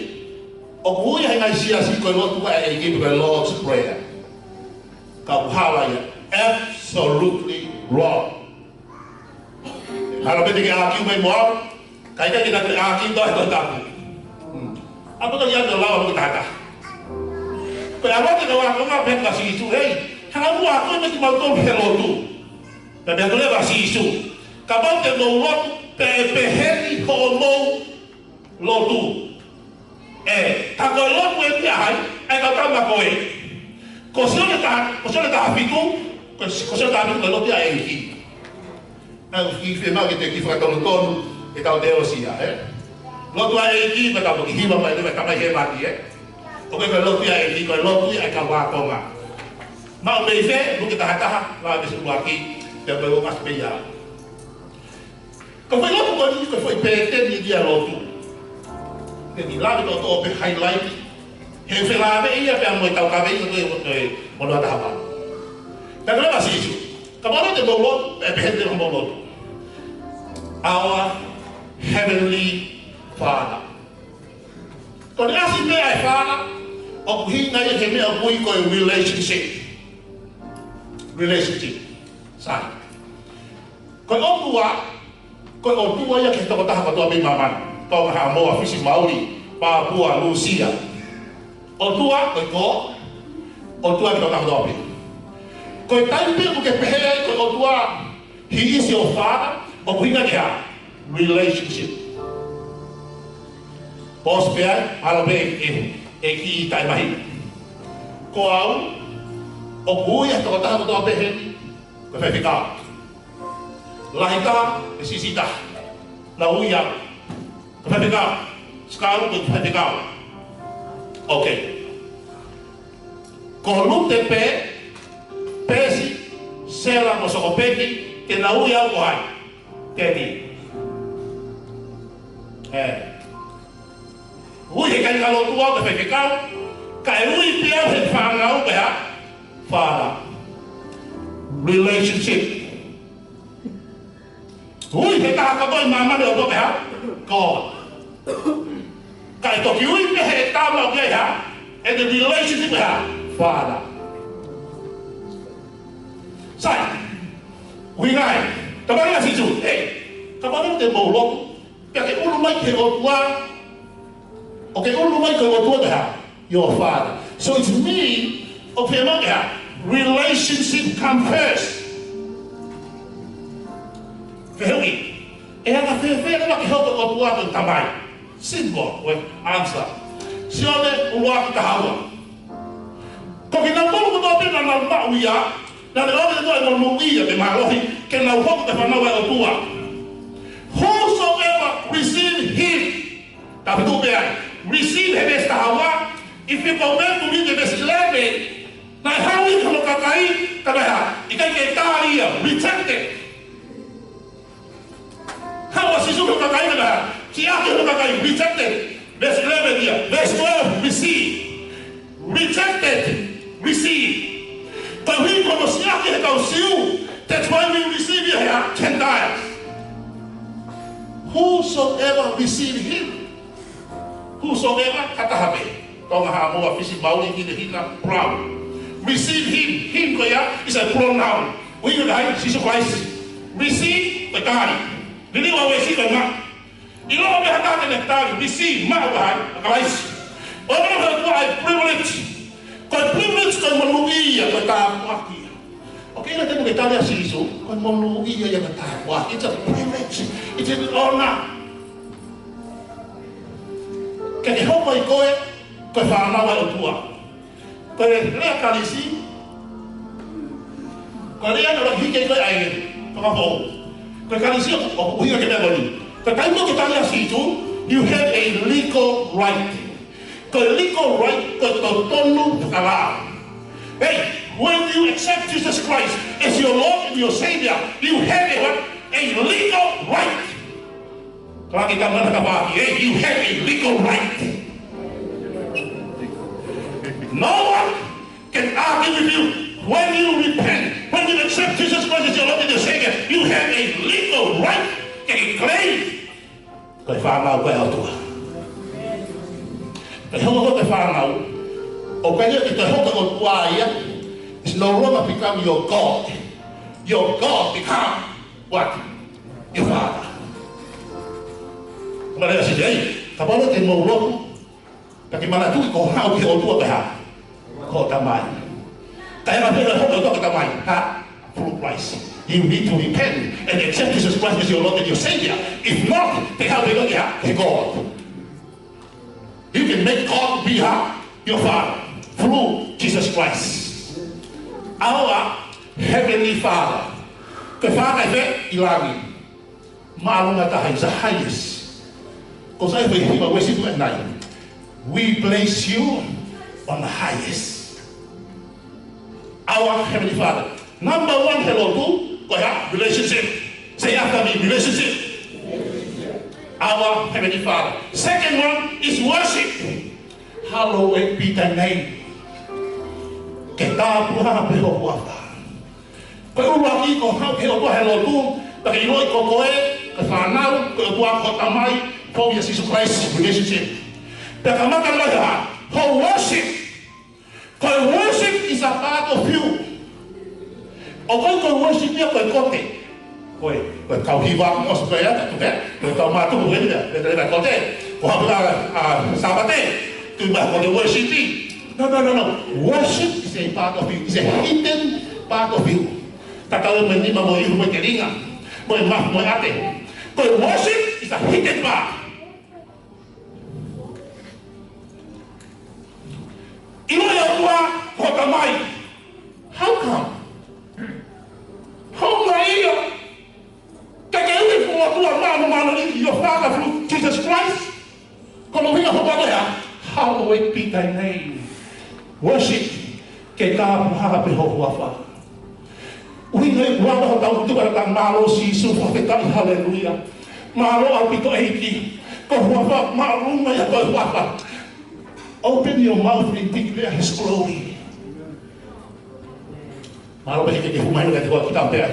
ʻoku ui ʻe he ngaahi siasi ko e lotu ʻa e ʻEiki pe ko e Lord's Prayer. Ka ʻoku hala ia, absolutely wrong. Hala pē te ke ʻākiu mai mo au, ka ʻikai ke ta ke ʻākiu ʻi he Tohi Tapu. Hmm. ʻA ia ko e lau ʻa e tangata. Ko e ʻalu atu e kau ākonga pea pehē kia Sīsū, hei, hanga muʻa ʻo ako mai kimautolu he lotu. Pea pehē atu leva ʻe Sīsū, kapau te mou lotu, pea ʻe pehē ni hoʻomou lotu. ʻE, ka ko e lotu eni ʻa hai? ʻA e kau tama ko ē. Ko Sione taha, ko Sione taha fitu, ko, ko Sione taha fitu ko e lotu ʻa e ʻEiki. Naʻe ʻikai ke fiemaʻu ke te kiʻi fakatonutonu ʻetau teolosia, ē? Lotu ʻa e ʻEiki, ko ʻetau toki hiva mai leva ʻa e Tamai Hēvani, ē? ʻOku ʻikai ko e lotu ʻa e ʻEiki, ko e lotu ʻa e kau ākonga. Maʻu mei fē? Luke taha taha, vahe ʻuluaki, pea mo e ʻosi pē ia. Ko e foʻi lotu ko eni, ko e foʻi pēteni ia ʻo e lotu. Pea te u lave toʻotoʻo pē highlight. He felāveʻi ia pea mo e taukaveʻi ko ē ʻo e, ʻo e ʻuluaki taha valu. Pea ko e lea ʻa Sīsū. Kapau te mou lotu, ʻe pehē te mou lotu. Our Heavenly Father. Ko e ʻasi pē ʻa e Father, ʻoku ʻuhinga ia ki he meʻa ʻoku ui ko e relationship. Relationship. Sai. Ko e ʻOtua, ko e ʻOtua ia ki he tokotaha kotoa pē ʻi māmani. Tonga, Haʻamoa, Fisi, Mauli, Papua, Lūsia. ʻOtua, ko e ko, ʻOtua ki he tokotaha kotoa pē. Ko e taimi pē ʻoku ke pehē ai ko e ʻOtua, he is your Father, ʻoku ʻuhinga ki he hā? Relationship. Pause pē ai, ʻalu pē ē, ē ki taʻemahi. Ko au, ʻoku ui ʻa e tokotaha kotoa pē heni, ko e faifekau. Lahita, ko e sisitā. Naʻe ui au. Ko e faifekau. Sikau, ko e faifekau. Okay. Ko Lute pē, Pesi, Sela mo Sokopeki, te nau ui au ko hai? Teti. Ē. Ui he kāingalotu au ko e faifekau, kae ui pē au he fānau ko e hā? Father. Relationship. Ui he taha kotoa ʻi māmani ʻo ko e hā? God. Kae toki ui pē he tama ʻoku ʻi ai hā? And the relationship ko e hā? Father. Sai. Ui ngai. Tamai ʻa Sīsū. Ē. Kapau te mou lotu, pea ke ʻulu mai ki he ʻOtua. ʻOku ke ʻulu mai ki he ʻOtua ko e hā? Your Father. So it's me, ʻoku fiemaʻu ke hā? Relationship come first. Fehuʻi. ʻE anga fēfē leva ke hoko e ʻOtua ko e Tamai? Simple, ko e answer. Sione ʻuluaki taha ua. Ko kinautolu kotoa pē naʻa nau maʻu ia, naʻa ne ʻoange ʻe he ʻOtua e monūʻia mo e mālohi, ke nau hoko ko e fānau ʻa e ʻOtua. Whosoever receive him, tapu tuʻu pē ai. Receive he veesi taha ua, if you go back to read the verse eleven, naʻe haʻu ia ki hono kakai, ka naʻe hā? ʻIkai ke tali ia, rejected. Haʻu ʻa Sīsū ki hono kakai ka naʻe hā? Siʻaki hono kakai, rejected. Verse eleven ia, verse twelve, receive. Rejected, receive. Koeʻuhi ko hono siʻaki he kau Siu, that's why we receive ia he Gentiles. Whosoever receive him. Whosoever, ha taha pē. Tonga, Haʻamoa, Fisi, Mauli, Hinehina, Brown. Receive him. Him ko ia is a pronoun. ʻUhinga ki ai, Sīsū Kalaisi. Receive, ko e tali. Liliu ʻa Uesi ko e maʻu. ʻIloa pē ha taha te ne tali, receive, maʻu ʻe he Kalaisi. ʻOku ʻikai ko e privilege. Ko e privilege ko e monūʻia, ko e tāpuaki. ʻOku ʻikai te mou ke tali ʻa Sīsū, ko e monūʻia ia ko e tāpuaki. It's a privilege. It's an honor. Ke ke hoko ai koe, ko e fānau ʻa e ʻOtua. Ko e lea Kalisi, ko e lea naʻe hiki ko ē ʻa e fakafoʻou. Ko e Kalisi ʻoku, ʻoku ʻuhinga ki he meʻa ko eni. Ko e taimi ʻoku ke tali ʻa Sīsū, you have a legal right. Ko e legal right, ko e totonu fakalao. Hey, when you accept Jesus Christ as your Lord and your Savior, you have a what? A legal right. Kalake ka mana ka pāki, eh? You have a legal right. No one can argue with you. When you repent, when you accept Jesus Christ as your Lord and your Savior, you have a legal right to claim ko e fānau ko e ʻOtua. Ko e hoko ko e fānau, ʻoku ʻikai ke toe hoko ko e ʻOtua ia. It's no longer become your God. Your God become what? Your Father. Mare asi ai, kapau te mou lotu, pea ke manatuʻi ko haʻu ki he ʻOtua ko e hā? Ko e Tamai. Kae ʻikai pē ke hoko ko e Tamai, hā? Through Christ. You need to repent and accept Jesus Christ as your Lord and your Savior. If not, te ke haʻu pē koe ki he hā? Ki he God. You can make God be hā? Your Father. Through Jesus Christ. Our Heavenly Father. Ko e Father ʻi fē? ʻI langi. Māʻolunga taha, is the highest. Ko e sai fai hiva worship at night. We place you on the highest. Our Heavenly Father. Number one he lotu, ko e hā? Relationship. Say after me, relationship. Our Heavenly Father. Second one is worship. Hallowed be thy name. Ke tāpuhā pē ho huafa. Ko e ʻuluaki ko e haʻu ki he ʻOtua he lotu, pea ke ʻiloʻi ko koe, ko e fānau, ko e ʻOtua ko e Tamai, ko ia Sīsū Christ relationship. Pea kamata mai ha, ho worship. Ko e worship is a part of you. ʻOku ʻikai ko e worship ia ko e kote. Ko e, ko e kau hiva, ʻosi ko e ata, ko e, ko e kau mātuku, ko e, ko e, ko e kote. Ko hapu la, a, Sāpate, tui mai ko e worship. No, no, no, no. Worship is a part of you. It's a hidden part of you. Tatau mo e nima mo e ihu mo e telinga. Mo e mafu mo e ʻate. Ko e worship is a hidden part. ʻIloʻi ʻOtua ko e Tamai. How come? Houngaʻia. Ke ke ui ho ʻOtua māʻoniʻoni, your Father through Jesus Christ. Ko hono ʻuhinga hono ʻuhinga, hallowed be thy name. Worship. Ke tāpuhā pē ho huafa. ʻUhinga ia ʻoku ʻi ai hotau tuʻu ʻa e tau mālō Sīsū, fakafetaʻi, haleluia. Mālō ʻaupito ʻEiki. Ko e huafa māʻolunga ia ko e huafa. Open your mouth and declare his glory. Mālō pē ke ke hū mai ʻo ke te koa ki tau pea.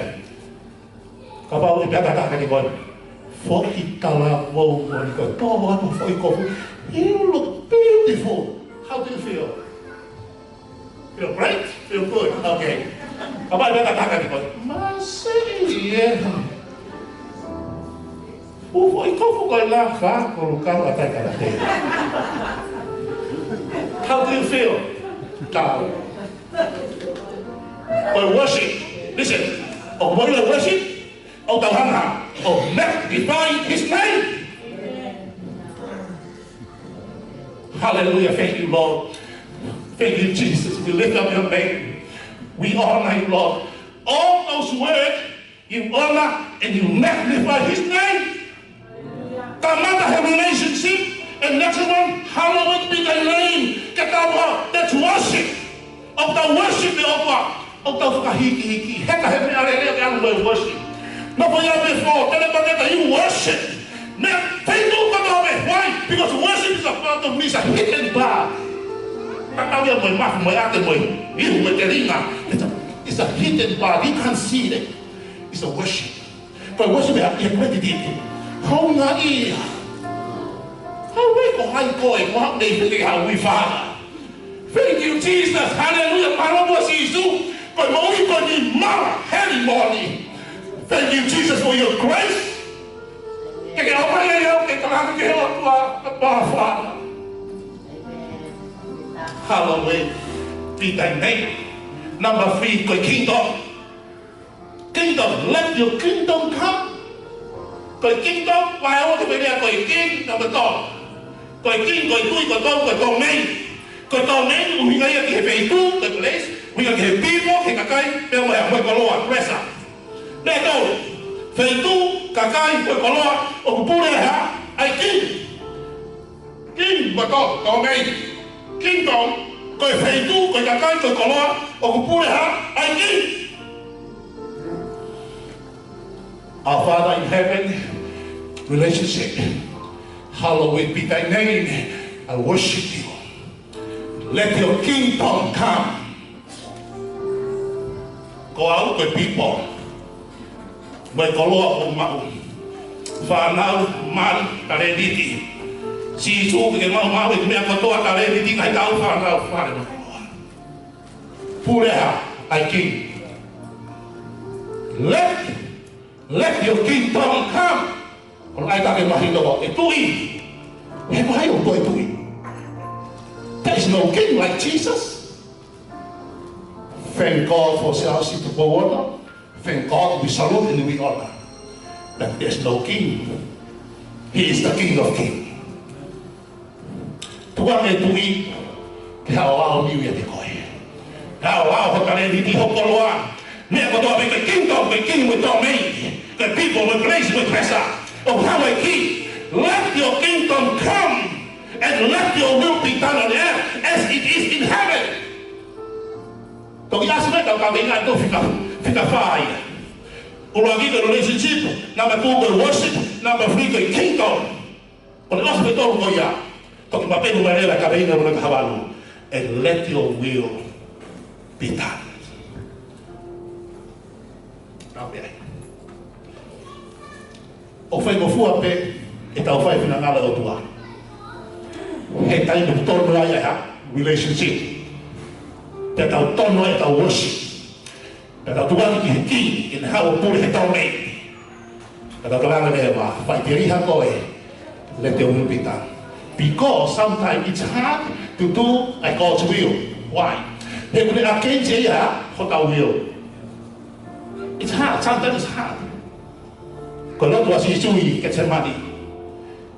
Kapau ʻe pehē ha taha kiate koe, foʻi talavou moʻoni ko ē, tō atu foʻi kofu. You look beautiful. How do you feel? Feel great? Feel good. Okay. Kapau ʻe pehē ha taha kiate koe, masiʻi ē. ʻO foʻi kofu ko ē la ka ko lu ka la tai ka la te. How do you feel? Tau. Ko e worship. Listen. ʻOku mou ʻilo e worship, ʻoku tau hanga ʻo magnify his name. Hallelujah. Thank you, Lord. Thank you, Jesus. We lift up your name. We honor you, Lord. All those words, you honor and you magnify his name. Kamata he relationship, and next one, hallowed be thy name. Ke tau ha, that's worship. ʻOku tau worship e ʻOtua, ʻoku tau fakahikihiki. Heka he meʻa lelei ke ʻalu mo e worship. Nofo ia mo e fo, tele pa teta, you worship. Meʻa, feituʻu kotoa pē, why? Because worship is a part of me, it's a hidden part. Tatau ia mo e mafu, mo e ʻate, mo e ihu, mo e telinga. It's a, it's a hidden part. You can't see it. It's a worship. Ko e worship ia, ia ko e titi. Houngaʻia. Hau e ko hai koe, ko haʻu nei fili hau i fāna. Thank you, Jesus. Hallelujah. Mālō muʻa Sīsū. Ko e moʻui ko eni mala, heli moʻoni. Thank you, Jesus, for your grace. Ke ke ʻomai ai au ke kalanga ki he ʻOtua, Abba Father. Hallowed be thy name. Number three, ko e kingdom. Kingdom, let your kingdom come. Ko e kingdom, vahe ua ki he meʻa ko e king, number two. Ko e king, ko e tui, ko e tau, ko e domain. Ko e domain, ʻuhinga ia ki he feituʻu, ko e place, ʻuhinga ki he people, ki he kakai, pea mo e, mo e koloa, pressure. Meʻa tolu, feituʻu, kakai, mo e koloa, ʻoku pule ʻe he hā? ʻA e king. King, ko e tau, domain. Kingdom, ko e feituʻu, ko e kakai, ko e koloa, ʻoku pule ʻe he hā? ʻA e king. Our Father in heaven, relationship. Hallowed be thy name. I worship you. Let your kingdom come. Ko au ko e people. Mo e koloa ʻoku maʻu. Fānau, mali, talēniti. Sīsū ke maʻu maʻu e meʻa kotoa, talēniti, ngaahi tau, fānau, fale mo e koloa. Pule ʻe he hā? ʻA e king. Let, let your kingdom come. Ko e ʻai ke mahino ʻa e tuʻi. He mahino ko e tuʻi. There is no king like Jesus. Thank God for Siaosi Tupou Ono. Thank God we salute and we honor. But there's no king. He is the King of Kings. Tuku ange tuʻi ke haʻu ʻo aʻu niu ʻiate koe. Hao, hao, hota le viti ho koloa. Meʻa kotoa pē ko e kingdom, ko e king mo e domain. Ko e people, mo e place, mo e treasure. ʻOku hā mai ki, let your kingdom come and let your will be done on earth as it is in heaven. Toki ʻasi mai ʻetau kaveinga ʻe tolu, fika, fika fā ia. ʻUluaki ko e relationship, number two ko e worship, number three ko e kingdom. Ko e ʻosi pē ʻe tolu ko ia. Toki mapelu mai leva e kaveinga ʻo e ʻuluaki ki he valu. And let your will be done. Tau pē ai. ʻOku faingofua pē ʻetau fai e finangalo ʻo e ʻOtua he taimi ʻoku tonu ai ʻa e relationship. Pea tau tonu ai ʻetau worship. Pea tau tuku ange ki he king ke ne haʻu ʻo pule he domain. Pea tau tala ange leva, faʻiteliha koe, let your will be done. Because sometimes it's hard to do a God's will. Why? He ʻoku ne against ia hotau will. It's hard, sometimes it's hard. Ko e lotu ʻa Sīsū ʻi Ketisemani.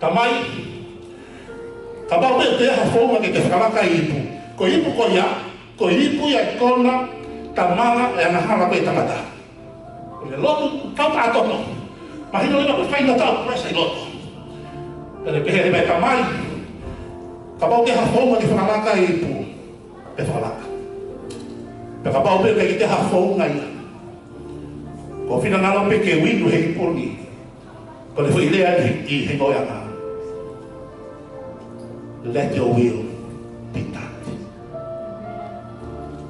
Tamai, kapau ʻoku toe ʻi ai ha founga ke ke fakalaka e ipu. Ko e ipu ko ia, ko e ipu ia ʻe kona ʻo tamala e angahala ʻo e tangata. Ko e lotu tautaha toto. Mahino leva ko e faingataʻa ʻoku ʻi ai e lotu. Pea ne pehē leva, Tamai, kapau ʻoku toe ʻi ai ha founga ke fakalaka e ipu, ke fakalaka. Pea kapau pē ʻoku ʻikai toe ʻi ai ha founga ia, ko e finangalo pē ke u inu he ipu ni. Ko e foʻi lea ʻi he, ʻi he ngoueʻanga. Let your will be done.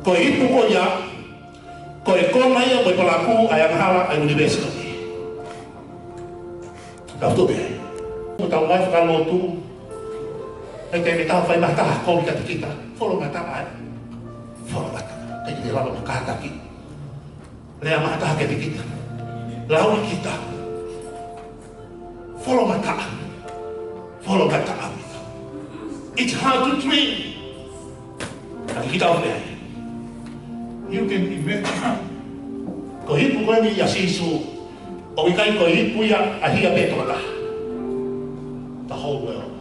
Ko e ipu ko ia, ko e kona ia, ko e palakū ʻa e angahala ʻa e ʻunivēsi ko eni. Ka futu pē. Ko ʻetau ngaahi fakalotu, ʻe ʻikai ke tau fai mai ha taha ʻoku ʻikai ke kita. Folo ngata ai. Folo ngata. ʻIkai ke lava mo kātaki. Lea mai ha taha kiate kita. Lau ʻe kita. Folo ngata. Folo ngata. It's hard to dream. Ka ki kita ʻoku pehē. You can imagine. Ko e ipu ko eni ʻa Sīsū, ʻoku ʻikai ko e ipu ia ʻa e hia pē tokotaha. The whole world.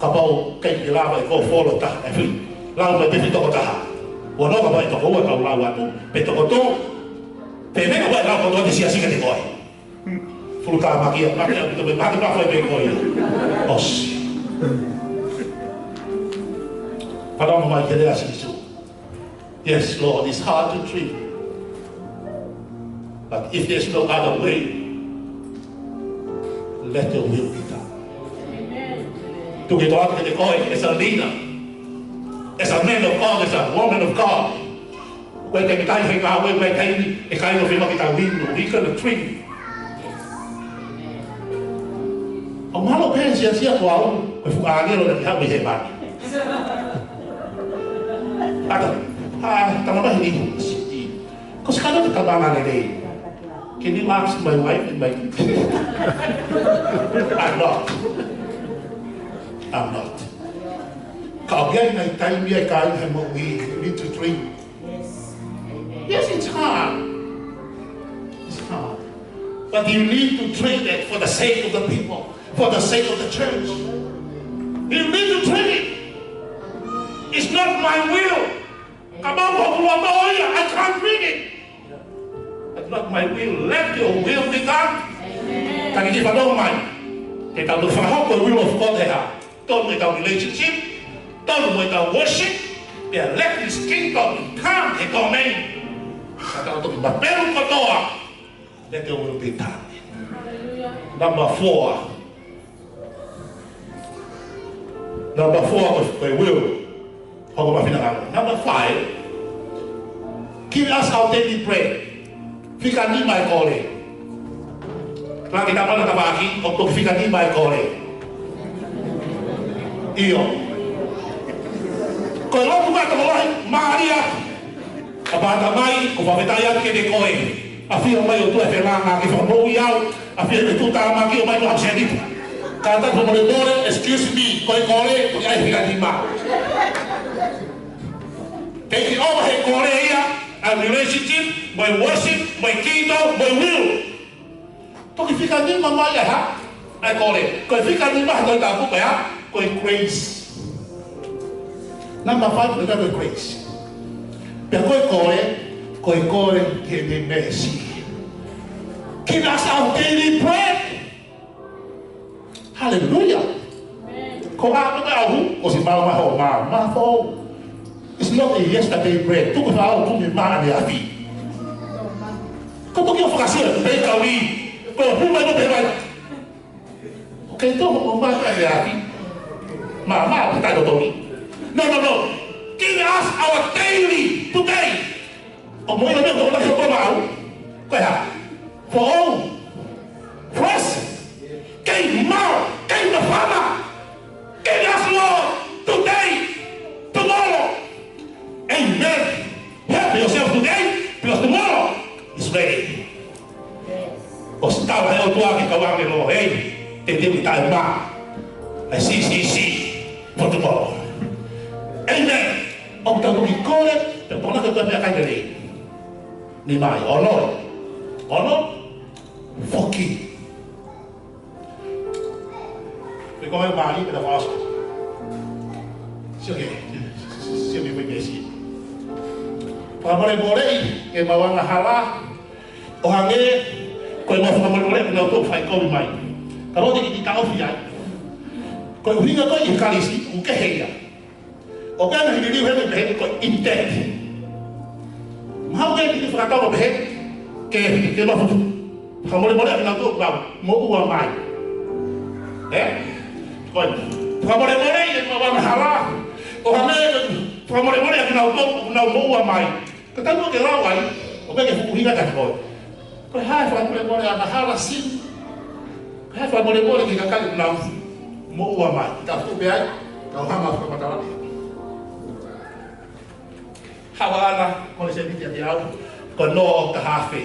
Kapau ʻoku ʻikai ke lava ʻe koe ʻo folo taha, ʻe fili. Lau mai pē fili tokotaha. Ua noa kapau ʻe toko ua kau lau atu, pe toko tolu. Pe meʻa kapau ʻe lau kotoa ʻe he siasi kiate koe. Fulu tāmaki ia, maki ia, maki, maki, maki, maki, maki, maki. ʻOsi. Fanongo mai ki he lea ʻa Sīsū. Yes, Lord, it's hard to dream. But if there's no other way, let your will be done. Tuku ke u tala atu kiate koe, as a leader, as a man of God, as a woman of God, ʻoku ʻikai ke tau ʻi he ngāue, ʻoku ʻikai ke tau ʻi he ngāue, ʻikai ke tau inu, we gonna dream. ʻOku mālō pē siasi ko au, ko e fuʻu ʻāngelo naʻe haʻu mei hēvani. ʻAta, ʻa, tama mai ni. Ko e sika no ke tama na lelei. Can you ask my wife and my kids? I'm not. I'm not. Ka ʻoku ʻi ai e ngaahi taimi ʻe ʻikai ke mo we need to dream. Yes, it's hard. It's hard. But you need to trade it for the sake of the people, for the sake of the church. You need to trade it. It's not my will. Kapau ko hoku loto ia, I can't bring it. But not my will. Let your will be done. Ka ke kiʻi fanongo mai. Ke tau fakahoko e will of God he hā. Tonu ʻetau relationship, tonu ʻetau worship, pea let his kingdom come he domain. Ka tau toki mapelu kotoa, let your will be done. Number four. Number four ko e will. Hoko mai e finangalo. Number five. Give us our daily bread. Fika nima e kole. Laki tama na tavaki, ʻoku toki fika nima e kole. ʻIo. Ko e lotu mai tokolahi, Malia. Ka pata mai, ʻoku fakafetaʻi atu kiate koe. ʻAfio mai ʻOtua he langa ke fakamoʻui au. ʻAfio mai tuʻutāmaki ʻo mai ʻo ʻasenita. Kātaki fakamolemole, excuse me, ko e kole, ko e ʻai fika nima. Take over he kole ia, ʻa e relationship, mo e worship, mo e kingdom, mo e will. Toki fika nima mai ʻa e hā, ʻa e kole. Ko e fika nima he Tohi Tapu ko e hā, ko e grace. Number five, ko e grace. Pea ko e kole, ko e kole ki he meesi. Give us our daily bread. Hallelujah. Ko e ʻaho ko e ʻaho, ʻosi maʻu mai hoʻo mā, mā foʻou. It's not a yesterday bread. Tuku fau, tuku mā ʻaneafi. Ko e toki ʻo fakasia, pei ka ui, ko e huma no pe vai. Okay, tō hoʻo mā ʻaneafi. Mā, mā, ko e taʻetotongi. No, no, no. Give us our daily today. ʻO mo ina me ko la ko mau. Ko e hā? Foʻou. Fresh. Kei mau, kei mafana. Give us, Lord, today, tomorrow. Amen. Help yourself today, because tomorrow is ready. ʻOsi tala ʻe he ʻOtua ki he kau ʻāngelo, hey, te te mi tae mā. I see, see, see, for tomorrow. Amen. ʻOku tau toki kole, pea tokona ke tau meʻakai lelei. Nima, ono. Ono, foki. Pea ko e mai pē na fasa. Sio ke, sio ke pē ke si. Fakamolemoleʻi ʻemau angahala, ʻo hangē ko ʻemau fakamolemoleʻi ʻa kinautolu fai kovi mai. Ka ʻoku ʻikai ke taʻofi ai. Ko e ʻuhinga ko ē ʻi he kalisi, ʻoku kehe ia. ʻOku ʻi ai e liliu heni pehē ko e intent. Mahalo ko e kiʻi fakatau pehē ke, ke mau fakamolemoleʻi ʻa kinautolu ʻoku nau moʻua mai. Ē? Ko e fakamolemoleʻi ʻemau angahala, ʻo hangē ko e fakamolemoleʻi ʻa kinautolu ʻoku nau moʻua mai. Ka tau ke lau ai, ʻoku ʻikai ke fuʻu ʻuhinga kiate koe. Ko e hā e fakamolemole angahala, sin? Ko e hā e fakamolemole ki he kakai ʻoku nau moʻua mai? Tau tuʻu pē ai, tau hanga fakamatala pē. Haʻu ʻa ʻAna, ko e sēniti ʻiate au, ko e noa taha afe,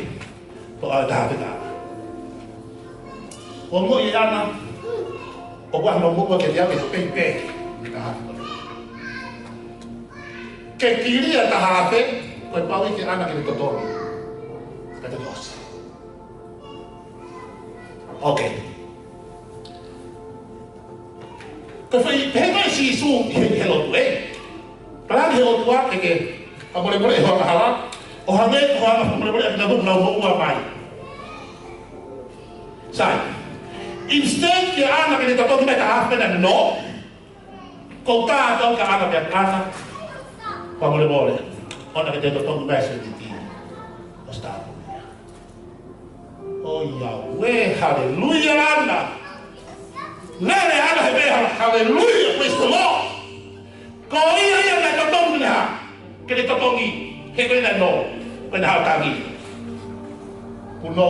ko e taha afe ka. Ko e ongoʻi ʻe ʻAna, ʻoku ʻi ai hono moʻua kiate au ʻe pei pē, taha afe. Ke kilia taha afe, ko e pau ia ke ʻAna ke ne totongi. Ka te ʻosi. Okay. Ko e fai, pehē mai ʻe Sīsū ʻi he, he lotu, ē? Palani he ʻOtua ke ke fakamolemoleʻi hoʻo angahala, ʻo hangē ko hoʻo fakamolemoleʻi ʻa kinautolu ʻoku nau moʻua mai. Sai. Instead ke ʻAna ke ne totongi mai taha afe naʻe nō, ko e tā atu kia ʻAna pea ʻAna, fakamolemole. ʻOua naʻa ke toe totongi mai sēniti. ʻOsi tā atu ia. ʻOiauē, haleluia ʻAna. Lele ʻAna he pē, haleluia, praise the Lord. Ko ia ia naʻe totongi naʻe hā? Ke ne totongi, he ko ena nō, ko ena hao tangi. Kuo nō,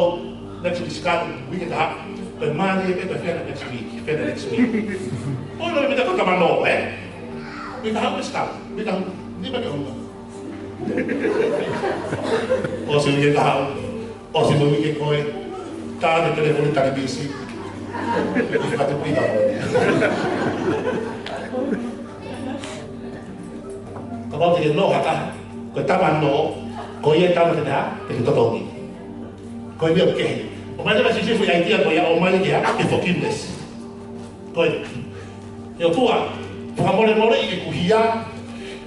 next week, sikalu, uike taha, ko e mali, pe ko e fena next week, fena next week. ʻO nō, me ta ko tama nō, ē? Uike taha, uike sikalu, uike taha, ni pa ke ono. ʻOsi uike taha, ʻosi mo uike ko ē, tā te telefoni tā te pisi. Ka te pita. Kapau te ke nō ha taha, ko e tama nō, ko ia e tama te ne hā, te ne totongi. Ko e meʻa kehe. ʻOmai leva Sīsū e idea ko ia, ʻomai ke hā, ke forgiveness. Ko e, ʻe ʻOtua, fakamolemoleʻi ʻeku hia,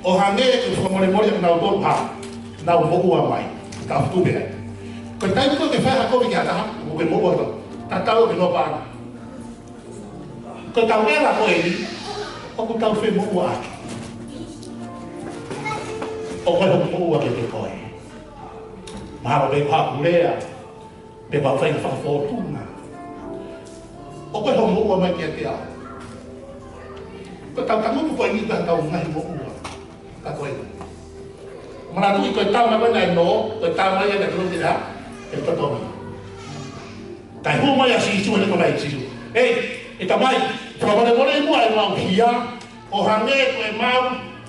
ʻo hangē ko e fakamolemoleʻi ʻa kinautolu ʻoku nau moʻua mai. Ka futu pē ai. Ko e taimi ko ē ke fai ha kovi ki ha taha, ʻoku ke moʻua tau. Tatau ke nō pē ʻAna. Ko ʻetau vela ko eni, ʻoku tau femoʻuaʻaki. ʻOku ʻi ai hoʻo moʻua kiate koe. Mahalo pē ko haʻaku lea, pe ko haʻaku fai fakafōtunga. ʻOku ʻi ai hoʻo moʻua mai kiate au. Ko ʻetau tangutu ko eni ko ʻetau ngaahi moʻua. Ka ko e. Manatuʻi ko e tama ko ē naʻe nō, ko e tama ia naʻe kolosi ʻa e totongi. Kae hū mai ʻa Sīsū, ʻene kona ʻe Sīsū. Ei, ʻe Tamai, fakamolemoleʻi muʻa ʻemau hia, ʻo hangē ko ʻemau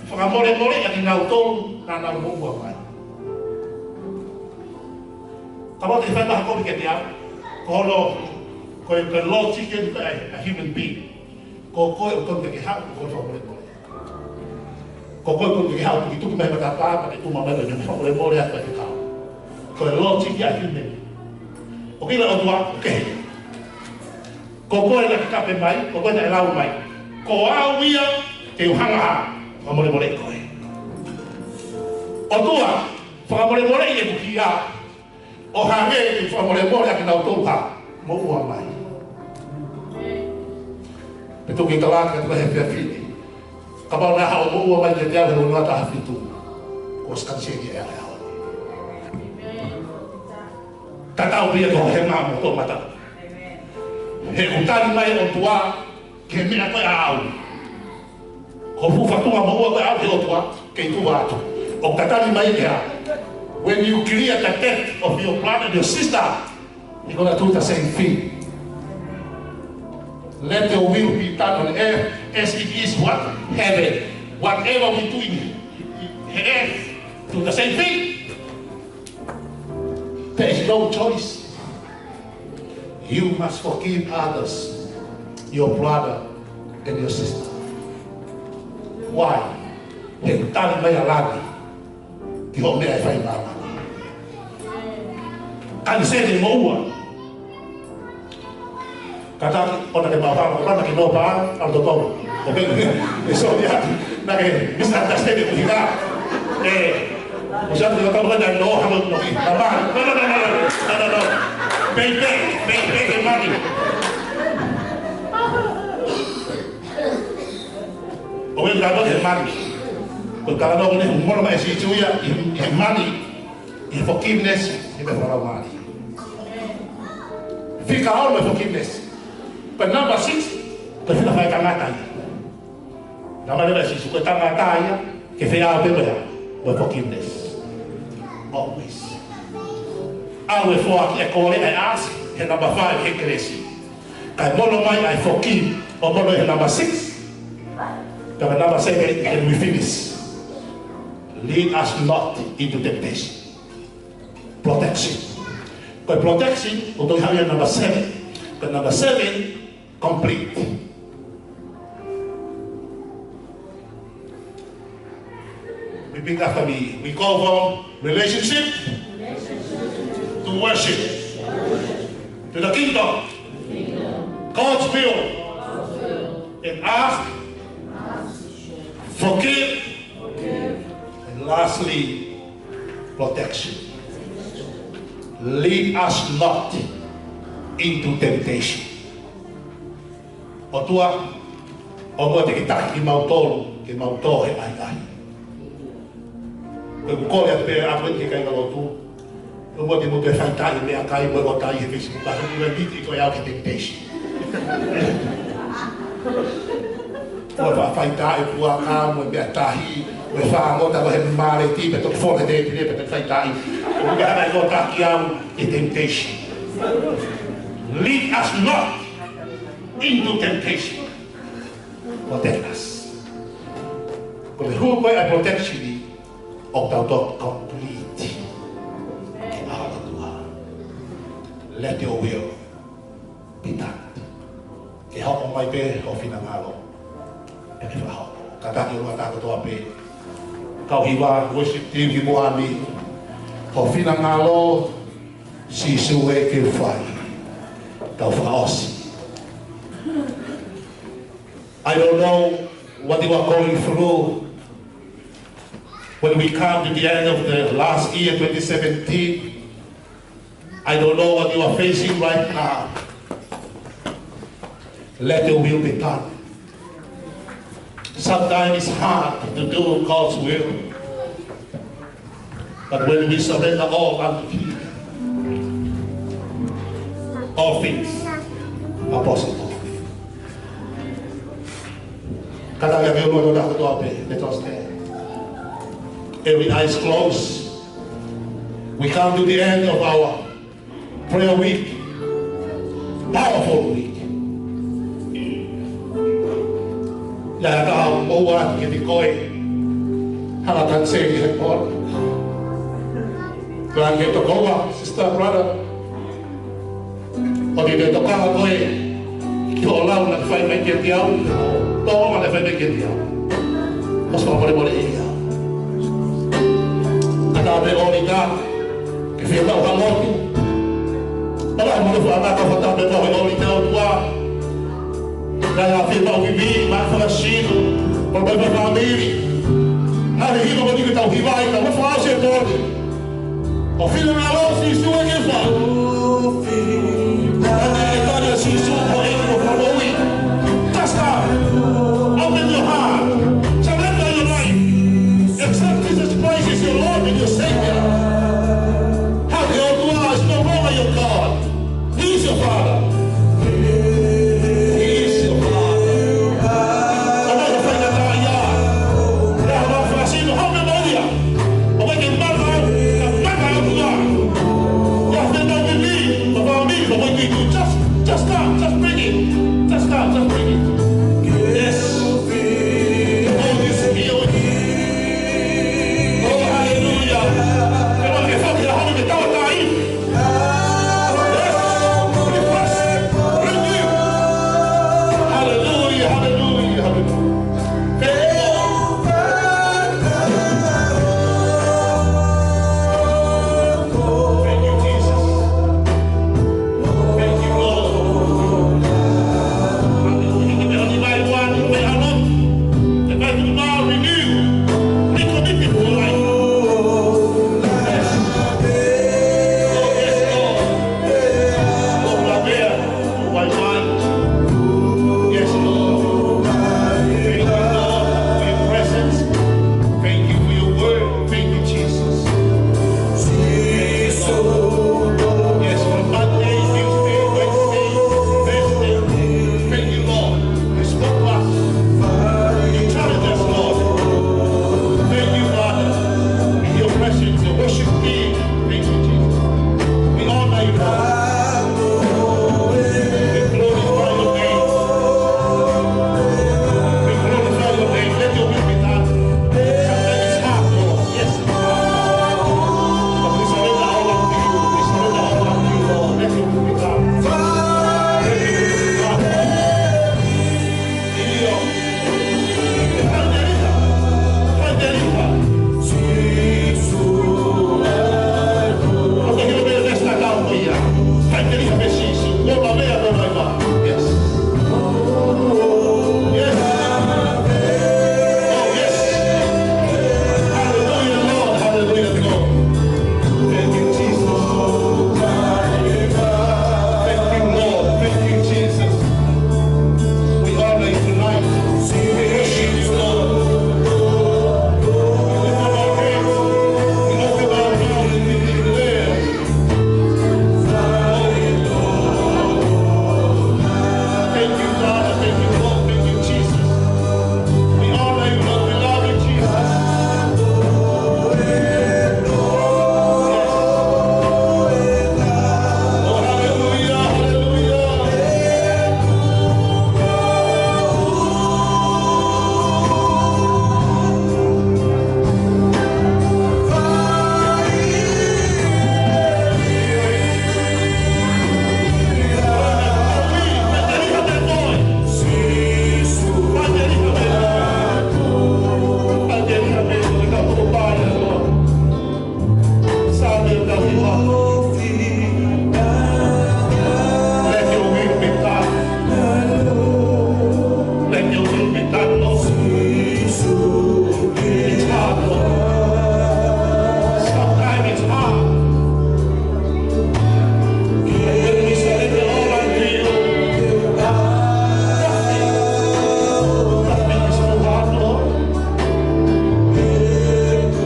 fakamolemoleʻi ʻa kinautolu naʻa nau moʻua mai. Kapau te ke fai ha kovi kiate au, ko hono, ko e, ko e logic eni ko e, a human being. Ko koe ʻoku totonu ke ke haʻu, ko koe fakamolemole. Ko koe ʻoku ke haʻu, ke tuku mai matapā, pea ke tuku mai, pea ke fakamolemole atu pea ke haʻu. Ko e logic ia ʻa e human. ʻOku ʻilo ʻOtua, ʻoku kehe. Ko koe naʻe kape mai, ko koe naʻe lau mai. Ko au ia, te u hanga ʻo Fakamolemoleʻi koe. ʻOtua, fakamolemoleʻi ʻeku hia, ʻo hangē ko e fakamolemole ʻa kinautolu ʻoku moʻua mai. Pea tuku ke u tala atu ki he efiafi ni, kapau naʻa haʻo moʻua mai kiate au he ua noa taha fitu, kuo ʻosi kaniseli ʻa e ʻaho ni. Tatau pē ia ki hoʻo hema mo hoʻo toʻomataʻu. He ʻoku tali mai ʻOtua ki he meʻa ko ē ʻaʻau. Ko e fuʻu fatunga moʻua ko ē ʻaʻau ki he ʻOtua, kei tuʻu atu. ʻOku tali mai ia. When you clear the debt of your brother and your sister, he gonna do the same thing. Let your will be done on earth as it is what? Heaven. Whatever we do in he-, he-, earth, do the same thing. There is no choice. You must forgive others, your brother and your sister. Why? He ʻoku tali mai ʻa langi ki hoʻo meʻa ʻe fai māmani. Kaniseli moʻua. Kātaki, ʻoua naʻa ke maʻu hao, ʻoua naʻa ke nō pā, ʻalu totonu. ʻOku ke, ʻe sō ia, naʻa ke misunderstand ʻeku hinga. ʻE, ʻoku sai atu ke tau kai naʻe nō hao no ki. Mama, no, no, no. Pay back, pay back e mani. ʻOku ke tau ke mani. Ko e talanoa ko eni, mono mai e Sīsū ia, ʻi he mani. ʻI he forgiveness, ʻi he fakalaumālie. Fika ono e forgiveness. Ko e number six, ko e fika fai tangata ia. Naʻe ʻomai leva ʻe Sīsū ko e tangata ia, ke fai ʻa e pē ko ia, ko e forgiveness. Always. ʻAlu e foaki e kole, e ask, he number five, he kelesi. Kae mono mai ʻa e forgive, ʻo mono he number six. Ka number seven, and we finish. Lead us not into temptation. Protection. Ko e protection, ʻoku toe haʻu ia number seven. Ko e number seven, complete. Repeat after me. We go from relationship to worship. To the kingdom. God's will. And ask, forgive, and lastly, protection. Lead us not into temptation. ʻOtua, ʻoua te ke taki kimautolu, ke mau tō he ʻahiʻahi. Ko ʻeku kole atu pē atu ki he kāingalotu. ʻOua te mou toe faʻitai meʻakai mo e ʻotai he Facebook, ka he ʻoku ʻikai ke toe ʻalu ki he temptation. Ko e faʻa faʻitai e puaka mo e meʻatahi, mo e fāngota mo e maleti, pea toki folo he tēpile, pea toki faʻitai. ʻOku ʻikai ha meʻa ʻe ʻotai au ki he temptation. Lead us not into temptation. Protect us. Ko e hū ko ē ʻa e protection ni, ʻoku tau toe complete ki he ʻao ʻo e ʻOtua. Let your will be done. Ke hoko mai pē ho finangalo. Pea ke fakahoko. Kātaki ʻoua te ke toʻa pē. Kau hiva, worship team, ki muʻa ni. Ho finangalo, Sīsū ē, ke fai. Tau fakaʻosi. I don't know what you are going through. When we come to the end of the last year, twenty seventeen, I don't know what you are facing right now. Let your will be done. Sometimes it's hard to do God's will. But when we surrender all unto Him, all things are possible. Kātaki ke ʻoua te tau toʻa pē, let us stand. Every eyes closed. We come to the end of our prayer week. Powerful week. Naʻa tau ʻoua ke te koe. Hala tan segi he pon. Tuan ke tokoua, sister, brother. ʻOku te tokanga koe ki hoʻo lau naʻe fai mai kiate au, tōʻonga naʻe fai mai kiate au. Mou fakamolemole ia. Kātaki pē ʻo lika, ke fie maʻu ha lotu. Pala mo le fua maka fata pē mo he ʻoli tau tua. Naʻa fie maʻu ki vi, ma fakasino, mo le fāmili. Hale hiva ko eni ke tau hiva ai, ka mo fakaʻosi e pō ni. ʻOku fili mai ʻa Sīsū ʻi he fale. Hale e tali ʻa Sīsū ko e ʻEiki ʻo e moʻui. Just come. Open your heart. Surrender your life. Accept Jesus Christ as your Lord and your Savior. Hale e ʻOtua is no longer your God. He is your Father. He is your Father. Ka mai ka fai ka taʻa ia. Lea ma fa sino hau me maria. ʻOku ʻikai ke mata, ka mata ʻOtua. Ia te tau mimi, ma fa mimi, ma fa mimi. Just, just start, just bring it. Just start, just bring it. Yes. God is healing. Oh, hallelujah. Come on, ke fai ka hau me tau taʻi. Hallelujah, hallelujah, hallelujah. Thank you, Lord. Thank you, Jesus. Thank you, Lord. Hallelujah. Give me a revival, give me a love. If I do not renew, recommit it to life. Yes. Oh, yes, Lord. Oh, Lavea, oh, my mind. Yes, Lord. Thank you, Lord, for your presence. Thank you for your word. Thank you, Jesus. Yes, for Monday, Tuesday, Wednesday, Thursday. Thank you, Lord. You spoke to us. You challenged us, Lord. Thank you, Father. In your presence, the worship team. Thank you, Jesus. We honor you, Lord. We glorify your name. We glorify your name. Let your will be done. Sometimes it's hard, Lord. Yes, it's hard. But we surrender all unto you. We surrender all unto you, Lord. Let your will be done. Let your will be done. Io. Thank you, Jesus. Thank you, Lord. Thank you, Jesus. We honor you tonight. We worship you, Lord. We lift up our hands. We open our mouths and we declare, thank you, Father. Thank you, Lord. Thank you, Jesus. We honor you, Lord. We love you, Jesus. Yes. Oh, hallelujah, hallelujah. Let your will be done. Let your will be done, Lord. It's hard, Lord. Sometimes it's hard. But when we surrender all unto you, nothing, nothing is too hard, Lord.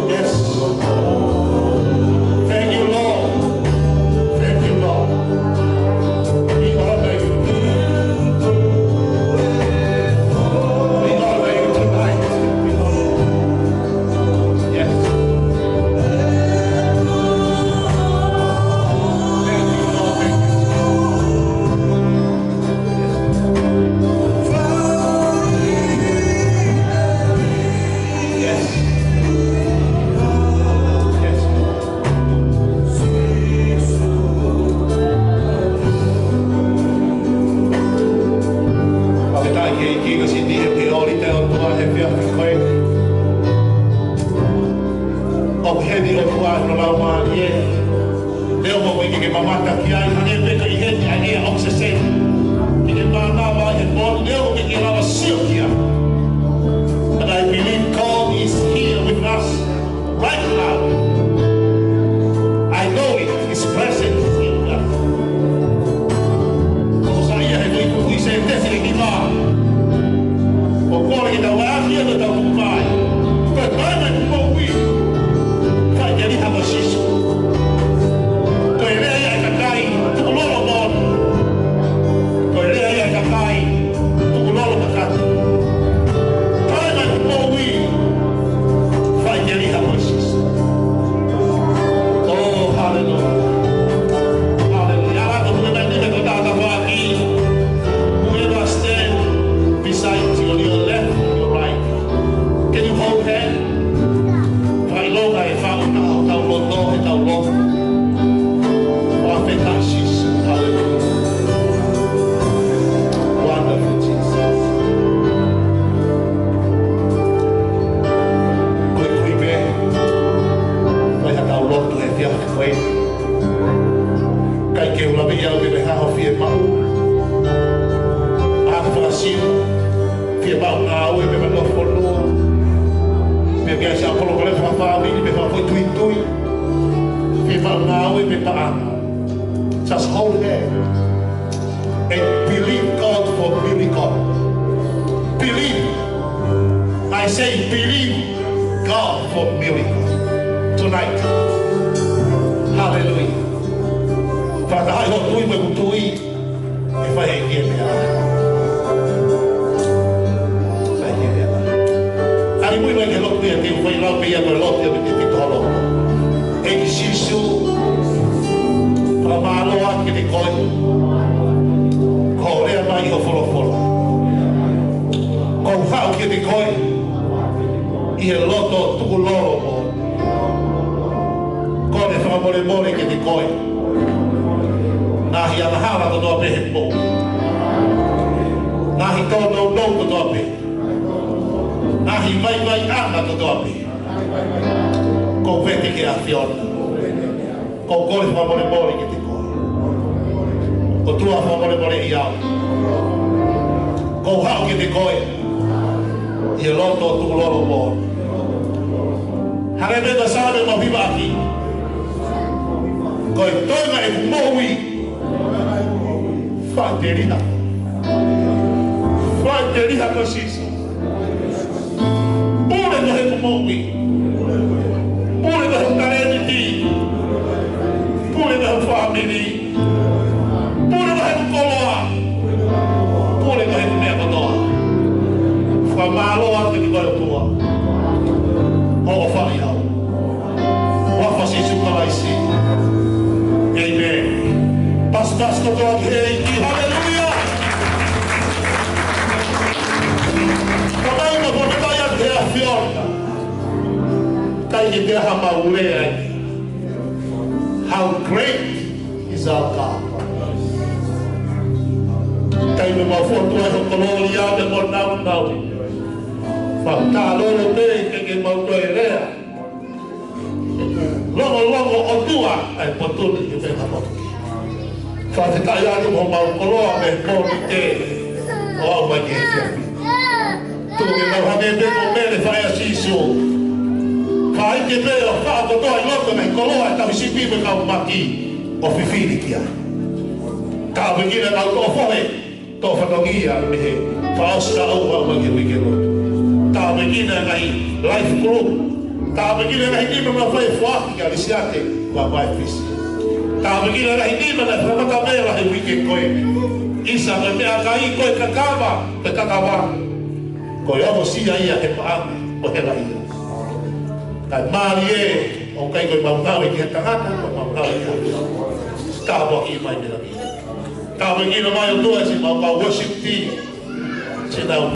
Yes. Thank you, Lord. Thank you, Lord. We honor you. We honor you tonight. We honor you. Yes. Thank you, Lord. Thank you, Jesus. Yes. Yes, Lord. Fakafetaʻi ki he ʻEiki ko Sini he ʻoku ʻi ai e ʻOtua he efiafi ko eni. ʻOku ʻi heni e ʻOtua ʻi hono Laumālie. Leo mo ke ke mamata ki ai, hangē pē ko e ʻi heni ʻa e ʻea ʻokiseseni. Ke ke mānava he pō ni, leo mo ke ke lava sio ki ai. But I believe God is here with us. Ko e ke tau ʻaʻahi ʻo tau tuku mai. Ko e taimi ʻoku moʻui. Faʻiteliha ko Sīsū. Ko e lea ia ʻa e kakai tukulolo moʻoni. Ko e lea ia ʻa e kakai tukulolo kakato. Taimi ʻoku moʻui. Faʻiteliha ko Sīsū. Oh, hallelujah. Hallelujah. Ala ko e mai ni me ko tata faki. Whoever stand beside you, on your left, your right. Can you hold hand? Fakaʻilonga e faʻu na ʻo tau loto, e tau loto. Fakafetaʻi Sīsū. Hallelujah. Wonderful Jesus. Kui kui pē. Mai ha tau loto he fia koe. Kai ke ula vei au ke le haho fie maʻu. A fasi. Fie maʻu ngāue pē manoa fonu. Pea ke asa polo kale fakafāmili pē fakafoʻituitui. Fie maʻu ngāue pē paʻanga. Just hold hand and believe God for miracle. Believe. I say believe God for miracle. Tonight. Hallelujah. Fakatahaʻi hoʻo tui mo ʻeku tui. ʻE fai e kiʻi meʻa. Fai e kiʻi meʻa. Kali mui mai ke lotu ia ke u fai lau pē ia ko e lotu ia me te fito holo. ʻEiki Sīsū, fakamālō atu kiate koe. Ko hoʻo lea mai ʻo folofola. Ko u haʻu kiate koe. ʻI he loto tukulolo moʻoni. Kole fakamolemole kiate koe. Ngaahi angahala kotoa pē he pō. Ngaahi tōnounou kotoa pē. Ngaahi vaivaiʻanga kotoa pē. Ko u vete ki he ʻAfiona. Ko u kole fakamolemole kiate koe. ʻOtua fakamolemoleʻi au. Ko u haʻu kiate koe. ʻI he loto tukulolo moʻoni. Hale me ka sāme ma viva aki. Ko e toenga ʻeku moʻui. Faʻiteliha. Faʻiteliha ko Sīsū. Pule ko heʻeku moʻui. Pule ko heʻeku talēniti. Pule ko heʻeku fāmili. Pule ko heʻeku koloa. Pule ko heʻeku meʻa kotoa. Fakamālō atu ki koe ʻOtua. ʻOfa ʻi au. Huafa Sīsū Kalaisi. Amen. Pasipasi kotoa ki he ʻEiki. Haleluia. Kakai ma pone mai atu he ʻAfiona. Kai ke te aha mau lea ai. How great is our God. Kai me mau fotu ai ho kolōlia me mo nau nau. Fakataalolo pē ke ke mau toe lea. Longo longo ʻOtua ai potuni ke te hapo. Fakafetaʻi atu mo mau koloa me pō ni te o au mai ke te. Tuku ke mau hangē pē ko Mele faʻē ʻa Sīsū. Kae ʻikai ke pē ʻo faʻa kotoa ʻi loto mei koloa e tauhi sipi mo e kau maki ʻo fifili ki ai. Tāpuekina e kau toʻo fohe, toʻo fatongia mei he fakaʻosi ka ʻoku haʻu mai ki he uike lotu. Tāpuekina e ngaahi life group. Tāpuekina e ngaahi nima mau fai foaki kia Lisiate, ua mai Fisi. Tāpuekina e ngaahi nima naʻe fakamata vela he uike ko eni. ʻIsa mo e meʻakai ko e kakava, ko e kakava. Ko e ongosia ia he paʻanga ʻo hela ia. Kae mālie, ʻoku ʻikai ko e mau ngāue ki he tangata, ko e mau ngāue ki he ʻAfiona. Tāpuaki mai mei langi. Tāpuekina mai ʻOtua siʻemau kau worship team. Siʻenau